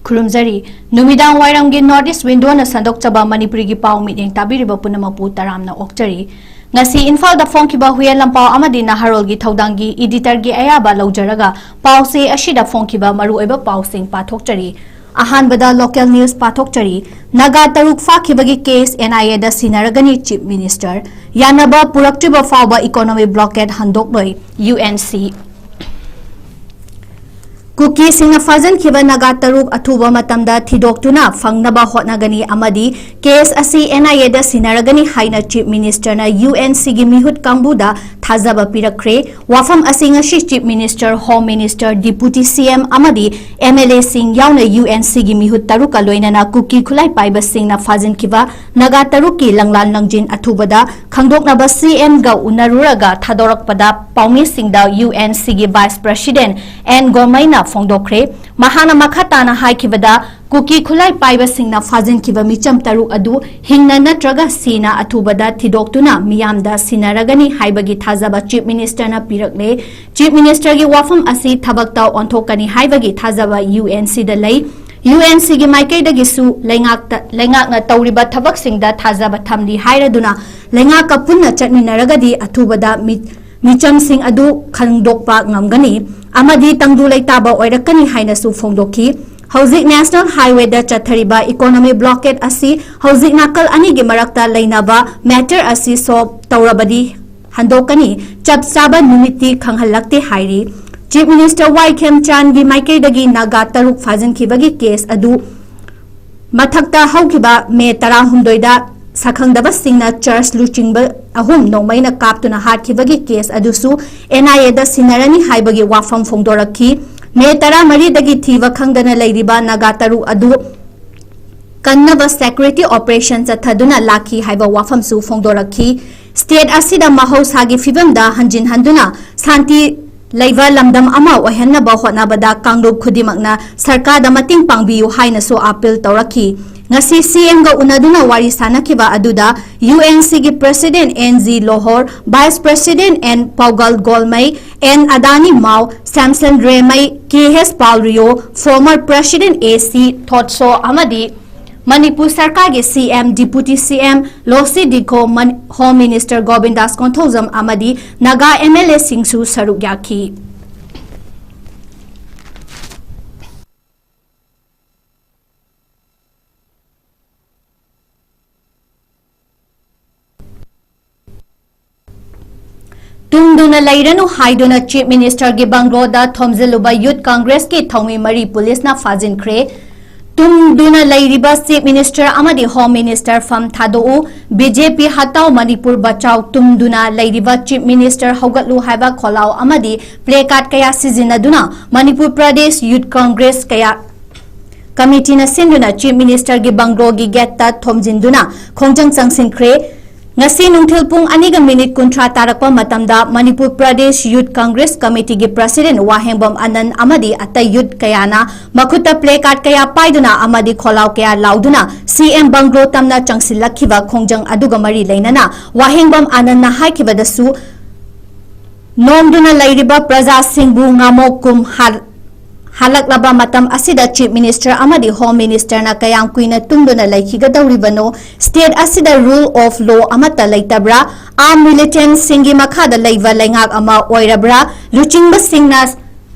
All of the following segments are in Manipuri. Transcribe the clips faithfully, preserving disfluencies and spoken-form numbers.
ꯈꯨꯔꯨꯝꯖꯔꯤ꯫ ꯅꯨꯃꯤꯗꯥꯡ ꯋꯥꯏꯔꯝꯒꯤ North East Windowꯅ ꯁꯟꯗꯣꯛꯆꯕ ꯃꯅꯤꯄꯨꯔꯤꯒꯤ ꯄꯥꯎ ꯃꯤꯠꯌꯦꯡ ꯇꯥꯕꯤꯔꯤꯕ ꯄꯨꯝꯅꯃꯛꯄꯨ ꯇꯔꯥꯝꯅ ꯑꯣꯛꯆꯔꯤ꯫ ꯉꯁꯤ ꯏꯝꯐꯥꯜꯗ ꯐꯣꯡꯈꯤꯕ ꯍꯨꯌꯦꯟ ꯂꯝꯄꯥꯎ ꯑꯃꯗꯤ ꯅꯍꯥꯔꯣꯜꯒꯤ ꯊꯧꯗꯥꯡꯒꯤ editorꯒꯤ ꯑꯌꯥꯕ ꯂꯧꯖꯔꯒ ꯄꯥꯎꯆꯦ ꯑꯁꯤꯗ ꯐꯣꯡꯈꯤꯕ ꯃꯔꯨꯑꯣꯏꯕ ꯄꯥꯎꯁꯤꯡ ꯄꯥꯊꯣꯛꯆꯔꯤ꯫ ꯑꯍꯥꯟꯕꯗ local news ꯄꯥꯊꯣꯛꯆꯔꯤ꯫ ꯅꯥꯒꯥ ꯇꯔꯨꯛ ꯐꯥꯈꯤꯕꯒꯤ case NIAꯗ ꯁꯤꯟꯅꯔꯒꯅꯤ Chief Minister꯫ ꯌꯥꯅꯕ ꯄꯨꯔꯛꯇ꯭ꯔꯤꯕ ꯐꯥꯎꯕ economic blockade ꯍꯟꯗꯣꯛꯂꯣꯏ UNC꯫ ꯀꯨꯀꯤꯁꯤꯡꯅ ꯐꯥꯖꯤꯟꯈꯤꯕ ꯅꯥꯒꯥ ꯇꯔꯨꯛ ꯑꯊꯨꯕ ꯃꯇꯝꯗ ꯊꯤꯗꯣꯛꯇꯨꯅ ꯐꯪꯅꯕ ꯍꯣꯠꯅꯒꯅꯤ ꯑꯃꯗꯤ case ꯑꯁꯤ NIAꯗ ꯁꯤꯟꯅꯔꯒꯅꯤ ꯍꯥꯏꯅ Chief Ministerꯅ UNCꯒꯤ ꯃꯤꯍꯨꯠ ꯀꯥꯡꯕꯨꯗ ꯊꯥꯖꯕ ꯄꯤꯔꯛꯈ꯭ꯔꯦ꯫ ꯋꯥꯐꯝ ꯑꯁꯤ ꯉꯁꯤ Chief Minister, Home Minister, Deputy CM ꯑꯃꯗꯤ MLAꯁꯤꯡ ꯌꯥꯎꯅ UNCꯒꯤ ꯃꯤꯍꯨꯠ ꯇꯔꯨꯛꯀ ꯂꯣꯏꯅꯅ ꯀꯨꯀꯤ ꯈꯨꯠꯂꯥꯏ ꯄꯥꯏꯕꯁꯤꯡꯅ ꯐꯥꯖꯤꯟꯈꯤꯕ ꯅꯥꯒꯥ ꯇꯔꯨꯛꯀꯤ ꯂꯪꯂꯥꯟ ꯂꯪꯖꯤꯟ ꯑꯊꯨꯕꯗ ꯈꯪꯗꯣꯛꯅꯕ CMꯒ ꯎꯅꯔꯨꯔꯒ ꯊꯥꯗꯣꯔꯛꯄꯗ ꯄꯥꯎꯃꯤꯁꯤꯡꯗ UNCꯒꯤ Vice President ꯑꯦꯟ ꯒꯣꯃꯩꯅ ꯐꯣꯡꯗꯣꯛꯈ꯭ꯔꯦ꯫ ꯃꯍꯥꯛꯅ ꯃꯈꯥ ꯇꯥꯅ ꯍꯥꯏꯈꯤꯕꯗ, ꯀꯨꯀꯤ ꯈꯨꯠꯂꯥꯏ ꯄꯥꯏꯕꯁꯤꯡꯅ ꯐꯥꯖꯤꯟꯈꯤꯕ ꯃꯤꯆꯝ ꯇꯔꯨꯛ ꯑꯗꯨ ꯍꯤꯡꯅ ꯅꯠꯇ꯭ꯔꯒ ꯁꯤꯅ ꯑꯊꯨꯕꯗ ꯊꯤꯗꯣꯛꯇꯨꯅ ꯃꯤꯌꯥꯝꯗ ꯁꯤꯟꯅꯔꯒꯅꯤ ꯍꯥꯏꯕꯒꯤ ꯊꯥꯖꯕ Chief Ministerꯅ ꯄꯤꯔꯛꯂꯦ꯫ Chief Ministerꯒꯤ ꯋꯥꯐꯝ ꯑꯁꯤ ꯊꯕꯛꯇ ꯑꯣꯟꯊꯣꯛꯀꯅꯤ ꯍꯥꯏꯕꯒꯤ ꯊꯥꯖꯕ UNCꯗ ꯂꯩ꯫ UNCꯒꯤ ꯃꯥꯏꯀꯩꯗꯒꯤꯁꯨ ꯂꯩꯉꯥꯛꯇ, ꯂꯩꯉꯥꯛꯅ ꯇꯧꯔꯤꯕ ꯊꯕꯛꯁꯤꯡꯗ ꯊꯥꯖꯕ ꯊꯝꯂꯤ ꯍꯥꯏꯔꯗꯨꯅ ꯂꯩꯉꯥꯛꯀ ꯄꯨꯟꯅ ꯆꯠꯃꯤꯟꯅꯔꯒꯗꯤ ꯑꯊꯨꯕꯗ ꯃꯤ-, ꯃꯤꯆꯝꯁꯤꯡ ꯑꯗꯨ ꯈꯪꯗꯣꯛꯄ ꯉꯝꯒꯅꯤ ꯑꯃꯗꯤ ꯇꯪꯗꯨ ꯂꯩꯇꯥꯕ ꯑꯣꯏꯔꯛꯀꯅꯤ ꯍꯥꯏꯅꯁꯨ ꯐꯣꯡꯗꯣꯛꯈꯤ꯫ ꯍꯧꯖꯤꯛ National Highwayꯗ ꯆꯠꯊꯔꯤꯕ economic blockade ꯑꯁꯤ ꯍꯧꯖꯤꯛ ꯅꯥꯀꯜ ꯑꯅꯤꯒꯤ ꯃꯔꯛꯇ ꯂꯩꯅꯕ matter ꯑꯁꯤ solve ꯇꯧꯔꯕꯗꯤ ꯍꯟꯗꯣꯛꯀꯅꯤ, ꯆꯞ ꯆꯥꯕ ꯅꯨꯃꯤꯠꯇꯤ ꯈꯪꯍꯜꯂꯛꯇꯦ ꯍꯥꯏꯔꯤ꯫ Chief Minister ꯋꯥꯏ ꯈꯦꯝꯆꯥꯟꯒꯤ ꯃꯥꯏꯀꯩꯗꯒꯤ ꯅꯥꯒꯥ ꯇꯔꯨꯛ ꯐꯥꯖꯤꯟꯈꯤꯕꯒꯤ case ꯑꯗꯨ ꯃꯊꯛꯇ ꯍꯧꯈꯤꯕ ꯃꯦ ꯇꯔꯥꯍꯨꯝꯗꯣꯏꯗ ꯁꯛꯈꯪꯗꯕꯁꯤꯡꯅ church ꯂꯨꯆꯤꯡꯕ ꯑꯍꯨꯝ ꯅꯣꯡꯃꯩꯅ ꯀꯥꯞꯇꯨꯅ ꯍꯥꯠꯈꯤꯕꯒꯤ case ꯑꯗꯨꯁꯨ NIAꯗ ꯁꯤꯟꯅꯔꯅꯤ ꯍꯥꯏꯕꯒꯤ ꯋꯥꯐꯝ ꯐꯣꯡꯗꯣꯔꯛꯈꯤ꯫ ꯃꯦ ꯇꯔꯥꯃꯔꯤꯗꯒꯤ ꯊꯤꯕ ꯈꯪꯗꯅ ꯂꯩꯔꯤꯕ ꯅꯥꯒꯥ ꯇꯔꯨꯛ ꯑꯗꯨ ꯀꯟꯅꯕ security operation ꯆꯠꯊꯗꯨꯅ ꯂꯥꯛꯈꯤ ꯍꯥꯏꯕ ꯋꯥꯐꯝꯁꯨ ꯐꯣꯡꯗꯣꯔꯛꯈꯤ꯫ State ꯑꯁꯤꯗ ꯃꯍꯧꯁꯥꯒꯤ ꯐꯤꯕꯝꯗ ꯍꯟꯖꯤꯟ ꯍꯟꯗꯨꯅ ꯁꯥꯟꯇꯤ ꯂꯩꯕ ꯂꯝꯗꯝ ꯑꯃ ꯑꯣꯏꯍꯟꯅꯕ ꯍꯣꯠꯅꯕꯗ ꯀꯥꯡꯂꯨꯞ ꯈꯨꯗꯤꯡꯃꯛꯅ ꯁꯔꯀꯥꯔꯗ ꯃꯇꯦꯡ ꯄꯥꯡꯕꯤꯌꯨ ꯍꯥꯏꯅꯁꯨ appeal ꯇꯧꯔꯛꯈꯤ꯫ ꯉꯁꯤ ꯁꯤꯑꯦꯝꯒ ꯎꯅꯗꯨꯅ ꯋꯥꯔꯤ ꯁꯥꯟꯅꯈꯤꯕ ꯑꯗꯨꯗ ꯌꯨ ꯑꯦꯟ ꯁꯤꯒꯤ President N G Lohor, Vice President N Paugol Golmei, N Adani Mao, Samson Remei, K H Paul Rio, former President A C Thotso ꯑꯃꯗꯤ ꯃꯅꯤꯄꯨꯔ ꯁꯔꯀꯥꯔꯒꯤ ꯁꯤꯑꯦꯝ, Deputy ꯁꯤꯑꯦꯝ ꯂꯣꯁꯤ ꯗꯤꯈꯣ, ꯃꯟ-, Home Minister ꯒꯣꯕꯤꯟꯗꯥꯁ ꯀꯣꯟꯊꯧꯖꯝ ꯑꯃꯗꯤ ꯅꯥꯒꯥ ꯑꯦꯝ ꯑꯦꯜ ꯑꯦꯁꯤꯡꯁꯨ ꯁꯔꯨꯛ ꯌꯥꯈꯤ꯫ ꯇꯨꯝꯗꯨꯅ ꯂꯩꯔꯅꯨ ꯍꯥꯏꯗꯨꯅ Chief Ministerꯒꯤ ꯕꯪꯒ꯭ꯂꯣꯗ ꯊꯣꯝꯖꯤꯜꯂꯨꯕ Youth Congressꯀꯤ ꯊꯧꯃꯤ ꯃꯔꯤ ꯄꯨꯂꯤꯁꯅ ꯐꯥꯖꯤꯟꯈ꯭ꯔꯦ꯫ ꯇꯨꯝꯗꯨꯅ ꯂꯩꯔꯤꯕ Chief Minister ꯑꯃꯗꯤ Home Minister ꯐꯝ ꯊꯥꯗꯣꯛꯎ, B J P ꯍꯇꯥꯎ, Manipur Bachao, ꯇꯨꯝꯗꯨꯅ ꯂꯩꯔꯤꯕ Chief Minister ꯍꯧꯒꯠꯂꯨ ꯍꯥꯏꯕ ꯈꯣꯜꯂꯥꯎ ꯑꯃꯗꯤ placard ꯀꯌꯥ ꯁꯤꯖꯤꯟꯅꯗꯨꯅ Manipur Pradesh Youth Congress ꯀꯌꯥ committeeꯅ ꯁꯤꯟꯗꯨꯅ Chief Ministerꯒꯤ ꯕꯪꯒ꯭ꯂꯣꯒꯤ gateꯇ ꯊꯣꯝꯖꯤꯟꯗꯨꯅ ꯈꯣꯡꯖꯪ ꯆꯪꯁꯤꯟꯈ꯭ꯔꯦ꯫ ꯉꯁꯤ ꯅꯨꯡꯊꯤꯜ ꯄꯨꯡ ꯑꯅꯤꯒ minute ꯀꯨꯟꯊ꯭ꯔꯥ ꯇꯥꯔꯛꯄ ꯃꯇꯝꯗ Manipur Pradesh Youth Congress Committeeꯒꯤ President ꯋꯥꯍꯦꯡꯕꯝ ꯑꯅꯟ ꯑꯃꯗꯤ ꯑꯇꯩ youth ꯀꯌꯥꯅ ꯃꯈꯨꯠꯇ placard ꯀꯌꯥ ꯄꯥꯏꯗꯨꯅ ꯑꯃꯗꯤ ꯈꯣꯜꯂꯥꯎ ꯀꯌꯥ ꯂꯥꯎꯗꯨꯅ ꯁꯤꯑꯦꯝ ꯕꯪꯒ꯭ꯂꯣ ꯇꯝꯅ ꯆꯪꯁꯤꯜꯂꯛꯈꯤꯕ ꯈꯣꯡꯖꯪ ꯑꯗꯨꯒ ꯃꯔꯤ ꯂꯩꯅꯅ ꯋꯥꯍꯦꯡꯕꯝ ꯑꯅꯟꯅ ꯍꯥꯏꯈꯤꯕꯗꯁꯨ, ꯅꯣꯝꯗꯨꯅ ꯂꯩꯔꯤꯕ ꯄ꯭ꯔꯖꯥꯁꯤꯡꯕꯨ ꯉꯥꯃꯣꯛ ꯀꯨꯝ ꯍꯥ-, ꯍꯥꯜꯂꯛꯂꯕ ꯃꯇꯝ ꯑꯁꯤꯗ Chief Minister ꯑꯃꯗꯤ Home Ministerꯅ ꯀꯌꯥꯝ ꯀꯨꯏꯅ ꯇꯨꯝꯗꯨꯅ ꯂꯩꯈꯤꯒꯗꯧꯔꯤꯕꯅꯣ? State ꯑꯁꯤꯗ rule of law ꯑꯃꯠꯇ ꯂꯩꯇꯕ꯭ꯔꯥ? Armed militantꯁꯤꯡꯒꯤ ꯃꯈꯥꯗ ꯂꯩꯕ ꯂꯩꯉꯥꯛ ꯑꯃ ꯑꯣꯏꯔꯕ꯭ꯔꯥ? ꯂꯨꯆꯤꯡꯕꯁꯤꯡꯅ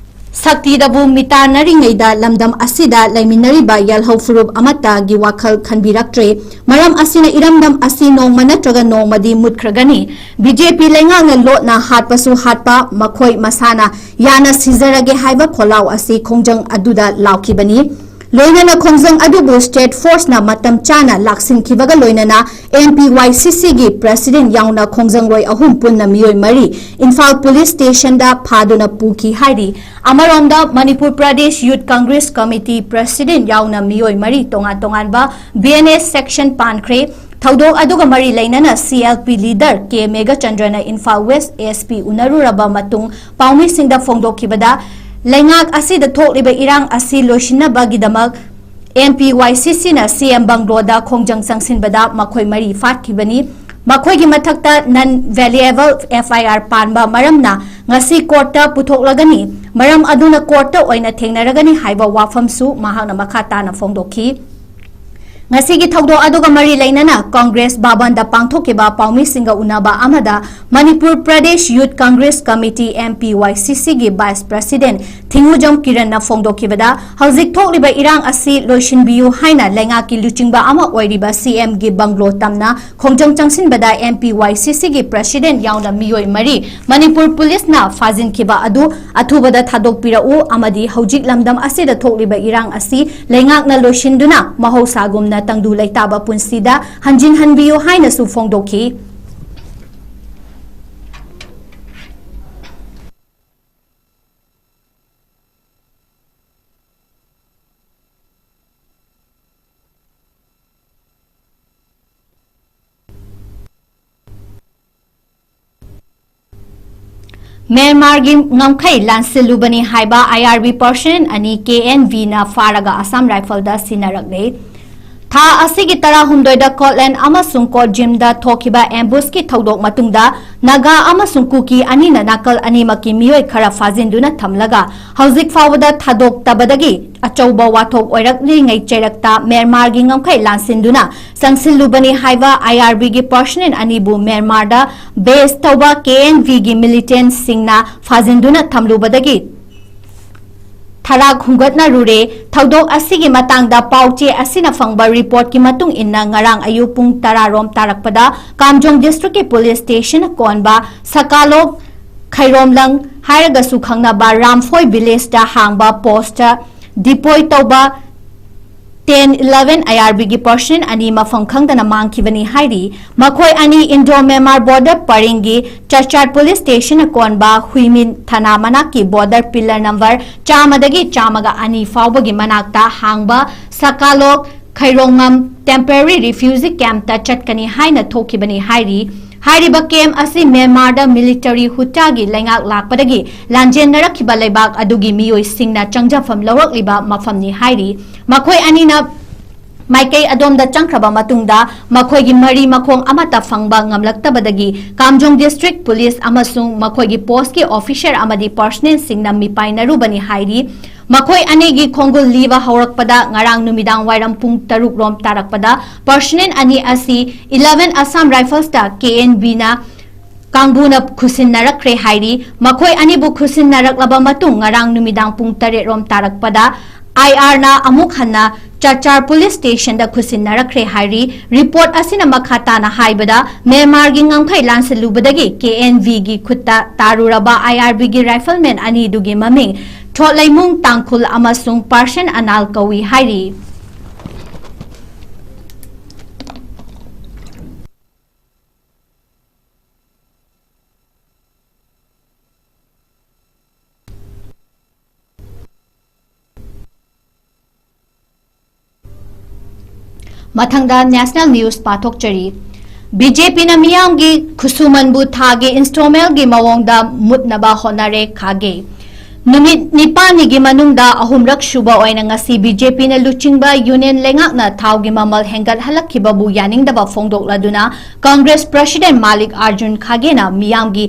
ꯁꯛꯇꯤꯗꯕꯨ ꯃꯤꯇꯥꯟꯅꯔꯤꯉꯩꯗ ꯂꯝꯗꯝ ꯑꯁꯤꯗ ꯂꯩꯃꯤꯟꯅꯔꯤꯕ ꯌꯥꯜꯍꯧ ꯐꯨꯔꯨꯞ ꯑꯃꯠꯇꯒꯤ ꯋꯥꯈꯜ ꯈꯟꯕꯤꯔꯛꯇ꯭ꯔꯦ꯫ ꯃꯔꯝ ꯑꯁꯤꯅ ꯏꯔꯝꯗꯝ ꯑꯁꯤ ꯅꯣꯡꯃ ꯅꯠꯇ꯭ꯔꯒ ꯅꯣꯡꯃꯗꯤ ꯃꯨꯠꯈ꯭ꯔꯒꯅꯤ꯫ B J P ꯂꯩꯉꯥꯛꯅ ꯂꯣꯠꯅ ꯍꯥꯠꯄꯁꯨ ꯍꯥꯠꯄ, ꯃꯈꯣꯏ ꯃꯁꯥꯅ ꯌꯥꯅ ꯁꯤꯖꯔꯒꯦ ꯍꯥꯏꯕ ꯈꯣꯜꯂꯥꯎ ꯑꯁꯤ ꯈꯣꯡꯖꯪ ꯑꯗꯨꯗ ꯂꯥꯎꯈꯤꯕꯅꯤ꯫ ꯂꯣꯏꯅꯅ ꯈꯣꯡꯖꯪ ꯑꯗꯨꯕꯨ state forceꯅ ꯃꯇꯝ ꯆꯥꯅ ꯂꯥꯛꯁꯤꯟꯈꯤꯕꯒ ꯂꯣꯏꯅꯅ M P Y C Cꯒꯤ President ꯌꯥꯎꯅ ꯈꯣꯡꯖꯪꯂꯣꯏ ꯑꯍꯨꯝ ꯄꯨꯟꯅ ꯃꯤꯑꯣꯏ ꯃꯔꯤ ꯏꯝꯐꯥꯜ Police Stationꯗ ꯐꯥꯗꯨꯅ ꯄꯨꯈꯤ ꯍꯥꯏꯔꯤ꯫ ꯑꯃꯔꯣꯝꯗ Manipur Pradesh Youth Congress Committee President ꯌꯥꯎꯅ ꯃꯤꯑꯣꯏ ꯃꯔꯤ ꯇꯣꯉꯥꯟ ꯇꯣꯉꯥꯟꯕ B N S section ꯄꯥꯟꯈ꯭ꯔꯦ꯫ ꯊꯧꯗꯣꯛ ꯑꯗꯨꯒ ꯃꯔꯤ ꯂꯩꯅꯅ C L P leader K ꯃꯦꯘꯆꯟꯗ꯭ꯔꯅ Imphal West S P ꯎꯅꯔꯨꯔꯕ ꯃꯇꯨꯡ ꯄꯥꯎꯃꯤꯁꯤꯡꯗ ꯐꯣꯡꯗꯣꯛꯈꯤꯕꯗ, ꯂꯩꯉꯥꯛ ꯑꯁꯤꯗ ꯊꯣꯛꯂꯤꯕ ꯏꯔꯥꯡ ꯑꯁꯤ ꯂꯣꯏꯁꯤꯟꯅꯕꯒꯤꯗꯃꯛ ꯑꯦꯝ ꯄꯤ ꯋꯥꯏ ꯁꯤ ꯁꯤꯅ ꯁꯤ ꯑꯦꯝ ꯕꯪꯒ꯭ꯂꯣꯗ ꯈꯣꯡꯖꯪ ꯆꯪꯁꯤꯟꯕꯗ ꯃꯈꯣꯏ ꯃꯔꯤ ꯐꯥꯈꯤꯕꯅꯤ꯫ ꯃꯈꯣꯏꯒꯤ ꯃꯊꯛꯇ non bailable F I R ꯄꯥꯟꯕ ꯃꯔꯝꯅ ꯉꯁꯤ ꯀꯣꯔꯠꯇ ꯄꯨꯊꯣꯛꯂꯒꯅꯤ꯫ ꯃꯔꯝ ꯑꯗꯨꯅ ꯀꯣꯔꯠꯇ ꯑꯣꯏꯅ ꯊꯦꯡꯅꯔꯒꯅꯤ ꯍꯥꯏꯕ ꯋꯥꯐꯝꯁꯨ ꯃꯍꯥꯛꯅ ꯃꯈꯥ ꯇꯥꯅ ꯐꯣꯡꯗꯣꯛꯈꯤ꯫ ꯉꯁꯤꯒꯤ ꯊꯧꯗꯣꯛ ꯑꯗꯨꯒ ꯃꯔꯤ ꯂꯩꯅꯅ ꯀꯪꯒ꯭ꯔꯦꯁ ꯚꯕꯟꯗ ꯄꯥꯡꯊꯣꯛꯈꯤꯕ ꯄꯥꯎꯃꯤꯁꯤꯡꯒ ꯎꯅꯕ ꯑꯃꯗ Manipur Pradesh youth Congress committee, M P Y C C ꯒꯤ vice president ꯊꯤꯡꯉꯨꯖꯝ ꯀꯤꯔꯟꯅ ꯐꯣꯡꯗꯣꯛꯈꯤꯕꯗ, ꯍꯧꯖꯤꯛ ꯊꯣꯛꯂꯤꯕ ꯏꯔꯥꯡ ꯑꯁꯤ ꯂꯣꯏꯁꯤꯟꯕꯤꯌꯨ ꯍꯥꯏꯅ ꯂꯩꯉꯥꯛꯀꯤ ꯂꯨꯆꯤꯡꯕ ꯑꯃ ꯑꯣꯏꯔꯤꯕ C M ꯒꯤ ꯕꯪꯒ꯭ꯂꯣ ꯇꯝꯅ ꯈꯣꯡꯖꯪ ꯆꯪꯁꯤꯟꯕꯗ M P Y C C ꯒꯤ president ꯌꯥꯎꯅ ꯃꯤꯑꯣꯏ ꯃꯔꯤ ꯃꯅꯤꯄꯨꯔ ꯄꯨꯂꯤꯁꯅ ꯐꯥꯖꯤꯟꯈꯤꯕ ꯑꯗꯨ ꯑꯊꯨꯕꯗ ꯊꯥꯗꯣꯛꯄꯤꯔꯛꯎ ꯑꯃꯗꯤ ꯍꯧꯖꯤꯛ ꯂꯝꯗꯝ ꯑꯁꯤꯗ ꯊꯣꯛꯂꯤꯕ ꯏꯔꯥꯡ ꯑꯁꯤ ꯂꯩꯉꯥꯛꯅ ꯂꯣꯏꯁꯤꯟꯗꯨꯅ ꯃꯍꯧꯁꯥꯒꯨꯝꯅ ꯇꯪꯗꯨ ꯂꯩꯇꯥꯕ ꯄꯨꯟꯁꯤꯗ ꯍꯟꯖꯤꯟꯍꯟꯕꯤꯌꯨ ꯍꯥꯏꯅꯁꯨ ꯐꯣꯡꯗꯣꯛꯈꯤ꯫ ꯃ꯭ꯌꯥꯟꯃꯥꯔꯒꯤ ꯉꯝꯈꯩ ꯂꯥꯟꯁꯤꯜꯂꯨꯕꯅꯤ ꯍꯥꯏꯕ I R B personnel ꯑꯅꯤ K N V ꯅ ꯐꯥꯔꯒ ꯑꯁꯥꯝ ꯔꯥꯏꯐꯜꯗ ꯁꯤꯟꯅꯔꯛꯂꯦ꯫ ꯊꯥ ꯑꯁꯤꯒꯤ ꯇꯔꯥꯍꯨꯝꯗꯣꯏꯗ ꯀꯣꯠꯂꯦꯟ ꯑꯃꯁꯨꯡ ꯀꯣꯠꯖꯤꯝꯗ ꯊꯣꯛꯈꯤꯕ ambush ꯀꯤ ꯊꯧꯗꯣꯛ ꯃꯇꯨꯡꯗ ꯅꯥꯒꯥ ꯑꯃꯁꯨꯡ ꯀꯨꯀꯤ ꯑꯅꯤꯅ ꯅꯥꯀꯜ ꯑꯅꯤꯃꯛꯀꯤ ꯃꯤꯑꯣꯏ ꯈꯔ ꯐꯥꯖꯤꯟꯗꯨꯅ ꯊꯝꯂꯒ ꯍꯧꯖꯤꯛ ꯐꯥꯎꯕꯗ ꯊꯥꯗꯣꯛꯇꯕꯗꯒꯤ ꯑꯆꯧꯕ ꯋꯥꯊꯣꯛ ꯑꯣꯏꯔꯛꯂꯤꯉꯩ ꯆꯩꯔꯛꯇ ꯃ꯭ꯌꯥꯟꯃꯥꯔꯒꯤ ꯉꯝꯈꯩ ꯂꯥꯟꯁꯤꯟꯗꯨꯅ ꯆꯪꯁꯤꯜꯂꯨꯕꯅꯤ ꯍꯥꯏꯕ I R B ꯒꯤ personnel ꯑꯅꯤꯕꯨ ꯃ꯭ꯌꯥꯟꯃꯥꯔꯗ base ꯇꯧꯕ K N V ꯒꯤ militant ꯁꯤꯡꯅ ꯐꯥꯖꯤꯟꯗꯨꯅ ꯊꯝꯂꯨꯕꯗꯒꯤ ꯊꯔꯥꯛ ꯍꯨꯝꯒꯠꯅꯔꯨꯔꯦ꯫ ꯊꯧꯗꯣꯛ ꯑꯁꯤꯒꯤ ꯃꯇꯥꯡꯗ ꯄꯥꯎ ꯆꯦ ꯑꯁꯤꯅ ꯐꯪꯕ report ꯀꯤ ꯃꯇꯨꯡ ꯏꯟꯅ, ꯉꯔꯥꯡ ꯑꯌꯨꯛ ꯄꯨꯡ ꯇꯔꯥ ꯔꯣꯝ ꯇꯥꯔꯛꯄꯗ ꯀꯥꯝꯖꯣꯡ district ꯀꯤ police station ꯀꯣꯟꯕ ꯁꯀꯥꯂꯣꯛ ꯈꯩꯔꯣꯝꯂꯪ ꯍꯥꯏꯔꯒꯁꯨ ꯈꯪꯅꯕ ꯔꯥꯝꯐꯣꯏ village ꯇ ꯍꯥꯡꯕ post ꯇ deploy ꯇꯧꯕ ten eleven I R B ꯒꯤ personnel ꯑꯅꯤ ꯃꯐꯝ ꯈꯪꯗꯅ ꯃꯥꯡꯈꯤꯕꯅꯤ ꯍꯥꯏꯔꯤ꯫ ꯃꯈꯣꯏ ꯑꯅꯤ Indo Myanmar border ꯄꯔꯤꯡꯒꯤ ꯆꯔꯆꯥꯔ police station ꯀꯣꯟꯕ ꯍꯨꯏꯃꯤꯟ ꯊꯅꯥ ꯃꯅꯥꯛꯀꯤ border pillar number ꯆꯥꯝꯃꯗꯒꯤ ꯆꯥꯝꯃꯒ ꯑꯅꯤ ꯐꯥꯎꯕꯒꯤ ꯃꯅꯥꯛꯇ ꯍꯥꯡꯕ ꯁꯀꯥꯂꯣꯛ ꯈꯩꯔꯣꯉꯝ temporary refugee camp ꯇ ꯆꯠꯀꯅꯤ ꯍꯥꯏꯅ ꯊꯣꯛꯈꯤꯕꯅꯤ ꯍꯥꯏꯔꯤ꯫ ꯍꯥꯏꯔꯤꯕ camp ꯑꯁꯤ ꯃ꯭ꯌꯥꯟꯃꯥꯔꯗ military ꯍꯨꯇꯥꯒꯤ ꯂꯩꯉꯥꯛ ꯂꯥꯛꯄꯗꯒꯤ ꯂꯥꯟꯖꯦꯟꯅꯔꯛꯈꯤꯕ ꯂꯩꯕꯥꯛ ꯑꯗꯨꯒꯤ ꯃꯤꯑꯣꯏꯁꯤꯡꯅ ꯆꯪꯖꯐꯝ ꯂꯧꯔꯛꯂꯤꯕ ꯃꯐꯝꯅꯤ ꯍꯥꯏꯔꯤ꯫ ꯃꯈꯣꯏ ꯑꯅꯤꯅ ꯃꯥꯏꯀꯩ ꯑꯗꯣꯝꯗ ꯆꯪꯈ꯭ꯔꯕ ꯃꯇꯨꯡꯗ ꯃꯈꯣꯏꯒꯤ ꯃꯔꯤ ꯃꯈꯣꯡ ꯑꯃꯠꯇ ꯐꯪꯕ ꯉꯝꯂꯛꯇꯕꯗꯒꯤ ꯀꯥꯝꯖꯣꯡ district police ꯑꯃꯁꯨꯡ ꯃꯈꯣꯏꯒꯤ postꯀꯤ officer ꯑꯃꯗꯤ personnelꯁꯤꯡꯅ ꯃꯤꯄꯥꯏꯅꯔꯨꯕꯅꯤ ꯍꯥꯏꯔꯤ꯫ ꯃꯈꯣꯏ ꯑꯅꯤꯒꯤ ꯈꯣꯡꯒꯨꯜ ꯂꯤꯕ ꯍꯧꯔꯛꯄꯗ ꯉꯔꯥꯡ ꯅꯨꯃꯤꯗꯥꯡ ꯋꯥꯏꯔꯝ ꯄꯨꯡ ꯇꯔꯨꯛ ꯔꯣꯝ ꯇꯥꯔꯛꯄꯗ personnel ꯑꯅꯤ ꯑꯁꯤ eleven Assam Riflesꯇ KNVꯅ ꯀꯥꯡꯕꯨꯅ ꯈꯨꯠꯁꯤꯟꯅꯔꯛꯈ꯭ꯔꯦ ꯍꯥꯏꯔꯤ꯫ ꯃꯈꯣꯏ ꯑꯅꯤꯕꯨ ꯈꯨꯠꯁꯤꯟꯅꯔꯛꯂꯕ ꯃꯇꯨꯡ ꯉꯔꯥꯡ ꯅꯨꯃꯤꯗꯥꯡ ꯄꯨꯡ ꯇꯔꯦꯠ ꯔꯣꯝ ꯇꯥꯔꯛꯄꯗ IRꯅ ꯑꯃꯨꯛ ꯍꯟꯅ ꯆꯥꯆꯥꯔ police stationꯗ ꯈꯨꯠꯁꯤꯟꯅꯔꯛꯈ꯭ꯔꯦ ꯍꯥꯏꯔꯤ꯫ Report ꯑꯁꯤꯅ ꯃꯈꯥ ꯇꯥꯅ ꯍꯥꯏꯕꯗ, ꯃ꯭ꯌꯥꯟꯃꯥꯔꯒꯤ ꯉꯝꯈꯩ ꯂꯥꯟꯁꯤꯜꯂꯨꯕꯗꯒꯤ KNVꯒꯤ ꯈꯨꯠꯇ ꯇꯥꯔꯨꯔꯕ IRBꯒꯤ rifleman ꯑꯅꯤꯗꯨꯒꯤ ꯃꯃꯤꯡ ꯊ꯭ꯔꯣꯠꯂꯩꯃꯨꯡ ꯇꯥꯡꯈꯨꯜ ꯑꯃꯁꯨꯡ ꯄꯥꯔꯁꯟ ꯑꯅꯥꯜ ꯀꯧꯏ ꯍꯥꯏꯔꯤ꯫ ꯃꯊꯪꯗ national news ꯄꯥꯊꯣꯛꯆꯔꯤ꯫ BJPꯅ ꯃꯤꯌꯥꯝꯒꯤ ꯈꯨꯠꯁꯨꯃꯟꯕꯨ ꯊꯥꯒꯤ installmentꯒꯤ ꯃꯑꯣꯡꯗ ꯃꯨꯠꯅꯕ ꯍꯣꯠꯅꯔꯦ, ꯈꯥꯒꯦ꯫ ꯅꯨꯃꯤꯠ ꯅꯤꯄꯥꯜꯅꯤꯒꯤ ꯃꯅꯨꯡꯗ ꯑꯍꯨꯝꯔꯛ ꯁꯨꯕ ꯑꯣꯏꯅ ꯉꯁꯤ BJPꯅ ꯂꯨꯆꯤꯡꯕ union ꯂꯩꯉꯥꯛꯅ ꯊꯥꯎꯒꯤ ꯃꯃꯜ ꯍꯦꯟꯒꯠꯍꯜꯂꯛꯈꯤꯕꯕꯨ ꯌꯥꯅꯤꯡꯗꯕ ꯐꯣꯡꯗꯣꯛꯂꯗꯨꯅ Congress president ꯃꯥꯂꯤꯛ ꯑꯥꯔꯖꯨꯟ ꯈꯥꯒꯦꯅ ꯃꯤꯌꯥꯝꯒꯤ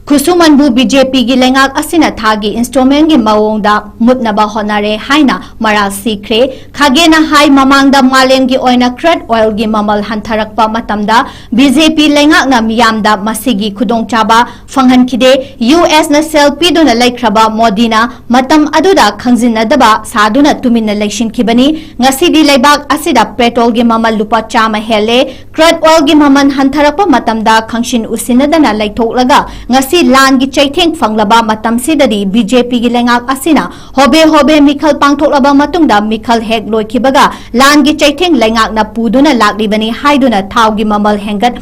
ꯈꯨꯠꯁꯨꯃꯟꯕꯨ BJPꯒꯤ ꯂꯩꯉꯥꯛ ꯑꯁꯤꯅ ꯊꯥꯒꯤ installmentꯒꯤ ꯃꯑꯣꯡꯗ ꯃꯨꯠꯅꯕ ꯍꯣꯠꯅꯔꯦ ꯍꯥꯏꯅ ꯃꯔꯥꯜ ꯁꯤꯈ꯭ꯔꯦ꯫ ꯈꯥꯒꯦꯅ ꯍꯥꯏ, ꯃꯃꯥꯡꯗ ꯃꯥꯂꯦꯝꯒꯤ ꯑꯣꯏꯅ crude oilꯒꯤ ꯃꯃꯜ ꯍꯟꯊꯔꯛꯄ ꯃꯇꯝꯗ BJP ꯂꯩꯉꯥꯛꯅ ꯃꯤꯌꯥꯝꯗ ꯃꯁꯤꯒꯤ ꯈꯨꯗꯣꯡꯆꯥꯕ ꯐꯪꯍꯟꯈꯤꯗꯦ꯫ USꯅ ꯁꯦꯜ ꯄꯤꯗꯨꯅ ꯂꯩꯈ꯭ꯔꯕ ꯃꯣꯗꯤꯅ ꯃꯇꯝ ꯑꯗꯨꯗ ꯈꯪꯖꯤꯟꯅꯗꯕ ꯁꯥꯗꯨꯅ ꯇꯨꯃꯤꯟꯅ ꯂꯩꯁꯤꯟꯈꯤꯕꯅꯤ꯫ ꯉꯁꯤꯗꯤ ꯂꯩꯕꯥꯛ ꯑꯁꯤꯗ petrolꯒꯤ ꯃꯃꯜ ꯂꯨꯄꯥ ꯆꯥꯝꯃ ꯍꯦꯜꯂꯦ꯫ Crude oilꯒꯤ ꯃꯃꯜ ꯍꯟꯊꯔꯛꯄ ꯃꯇꯝꯗ ꯈꯪꯁꯤꯟ ꯎꯁꯤꯟꯅꯗꯅ ꯂꯩꯊꯣꯛꯂꯒ ꯉꯁꯤ ꯂꯥꯟꯒꯤ ꯆꯩꯊꯦꯡ ꯐꯪꯂꯕ ꯃꯇꯝꯁꯤꯗꯗꯤ BJPꯒꯤ ꯂꯩꯉꯥꯛ ꯑꯁꯤꯅ ꯍꯣꯕꯦ ꯍꯣꯕꯦ ꯃꯤꯈꯜ ꯄꯥꯡꯊꯣꯛꯂꯕ ꯃꯇꯨꯡꯗ ꯃꯤꯈꯜ ꯍꯦꯛ ꯂꯣꯏꯈꯤꯕꯒ ꯂꯥꯟꯒꯤ ꯆꯩꯊꯦꯡ ꯂꯩꯉꯥꯛꯅ ꯄꯨꯗꯨꯅ ꯂꯥꯛꯂꯤꯕꯅꯤ ꯍꯥꯏꯗꯨꯅ ꯊꯥꯎꯒꯤ ꯃꯃꯜ ꯍꯦꯟꯒꯠ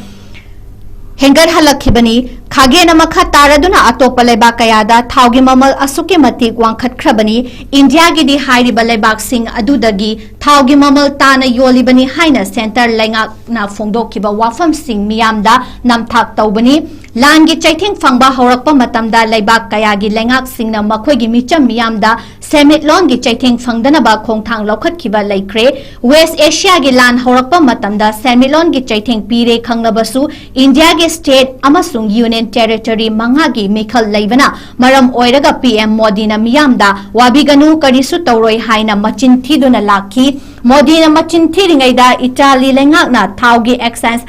ꯍꯦꯟꯒꯠꯍꯜꯂꯛꯈꯤꯕꯅꯤ꯫ ꯈꯥꯒꯦꯅ ꯃꯈꯥ ꯇꯥꯔꯗꯨꯅ ꯑꯇꯣꯞꯄ ꯂꯩꯕꯥꯛ ꯀꯌꯥꯗ ꯊꯥꯎꯒꯤ ꯃꯃꯜ ꯑꯁꯨꯛꯀꯤ ꯃꯇꯤꯛ ꯋꯥꯡꯈꯠꯈ꯭ꯔꯕꯅꯤ꯫ ꯏꯟꯗꯤꯌꯥꯒꯤꯗꯤ ꯍꯥꯏꯔꯤꯕ ꯂꯩꯕꯥꯛꯁꯤꯡ ꯑꯗꯨꯗꯒꯤ ꯊꯥꯎꯒꯤ ꯃꯃꯜ ꯇꯥꯅ ꯌꯣꯜꯂꯤꯕꯅꯤ ꯍꯥꯏꯅ ꯁꯦꯟꯇꯔ ꯂꯩꯉꯥꯛꯅ ꯐꯣꯡꯗꯣꯛꯈꯤꯕ ꯋꯥꯐꯝꯁꯤꯡ ꯃꯤꯌꯥꯝꯗ ꯅꯝꯊꯥꯛ ꯇꯧꯕꯅꯤ꯫ ꯂꯥꯟꯒꯤ ꯆꯩꯊꯦꯡ ꯐꯪꯕ ꯍꯧꯔꯛꯄ ꯃꯇꯝꯗ ꯂꯩꯕꯥꯛ ꯀꯌꯥꯒꯤ ꯂꯩꯉꯥꯛꯁꯤꯡꯅ ꯃꯈꯣꯏꯒꯤ ꯃꯤꯆꯝ ꯃꯤꯌꯥꯝꯗ ꯁꯦꯟꯃꯤꯠꯂꯣꯟꯒꯤ ꯆꯩꯊꯦꯡ ꯐꯪꯗꯅꯕ ꯈꯣꯡꯊꯥꯡ ꯂꯧꯈꯠꯈꯤꯕ ꯂꯩꯈ꯭ꯔꯦ꯫ ꯋꯦꯁ ꯑꯦꯁꯤꯌꯥꯒꯤ ꯂꯥꯟ ꯍꯧꯔꯛꯄ ꯃꯇꯝꯗ ꯁꯦꯟꯃꯤꯠꯂꯣꯟꯒꯤ ꯆꯩꯊꯦꯡ ꯄꯤꯔꯦ ꯈꯪꯂꯕꯁꯨ, ꯏꯟꯗꯤꯌꯥꯒꯤ ꯁ꯭ꯇꯦꯠ ꯑꯃꯁꯨꯡ ꯌꯨꯅꯤꯌꯟ ꯇꯦꯔꯤꯇꯣꯔꯤ ꯃꯉꯥꯒꯤ ꯃꯤꯈꯜ ꯂꯩꯕꯅ ꯃꯔꯝ ꯑꯣꯏꯔꯒ ꯄꯤ ꯑꯦꯝ ꯃꯣꯗꯤꯅ ꯃꯤꯌꯥꯝꯗ "ꯋꯥꯕꯤꯒꯅꯨ, ꯀꯔꯤꯁꯨ ꯇꯧꯔꯣꯏ" ꯍꯥꯏꯅ ꯃꯆꯤꯟ ꯊꯤꯗꯨꯅ ꯂꯥꯛꯈꯤ꯫ ꯃꯣꯗꯤꯅ ꯃꯆꯤꯟ ꯊꯤꯔꯤꯉꯩꯗ ꯏꯇꯥꯂꯤ ꯂꯩꯉꯥꯛꯅ ꯊꯥꯎꯒꯤ ꯑꯦꯛꯁꯥꯏꯖ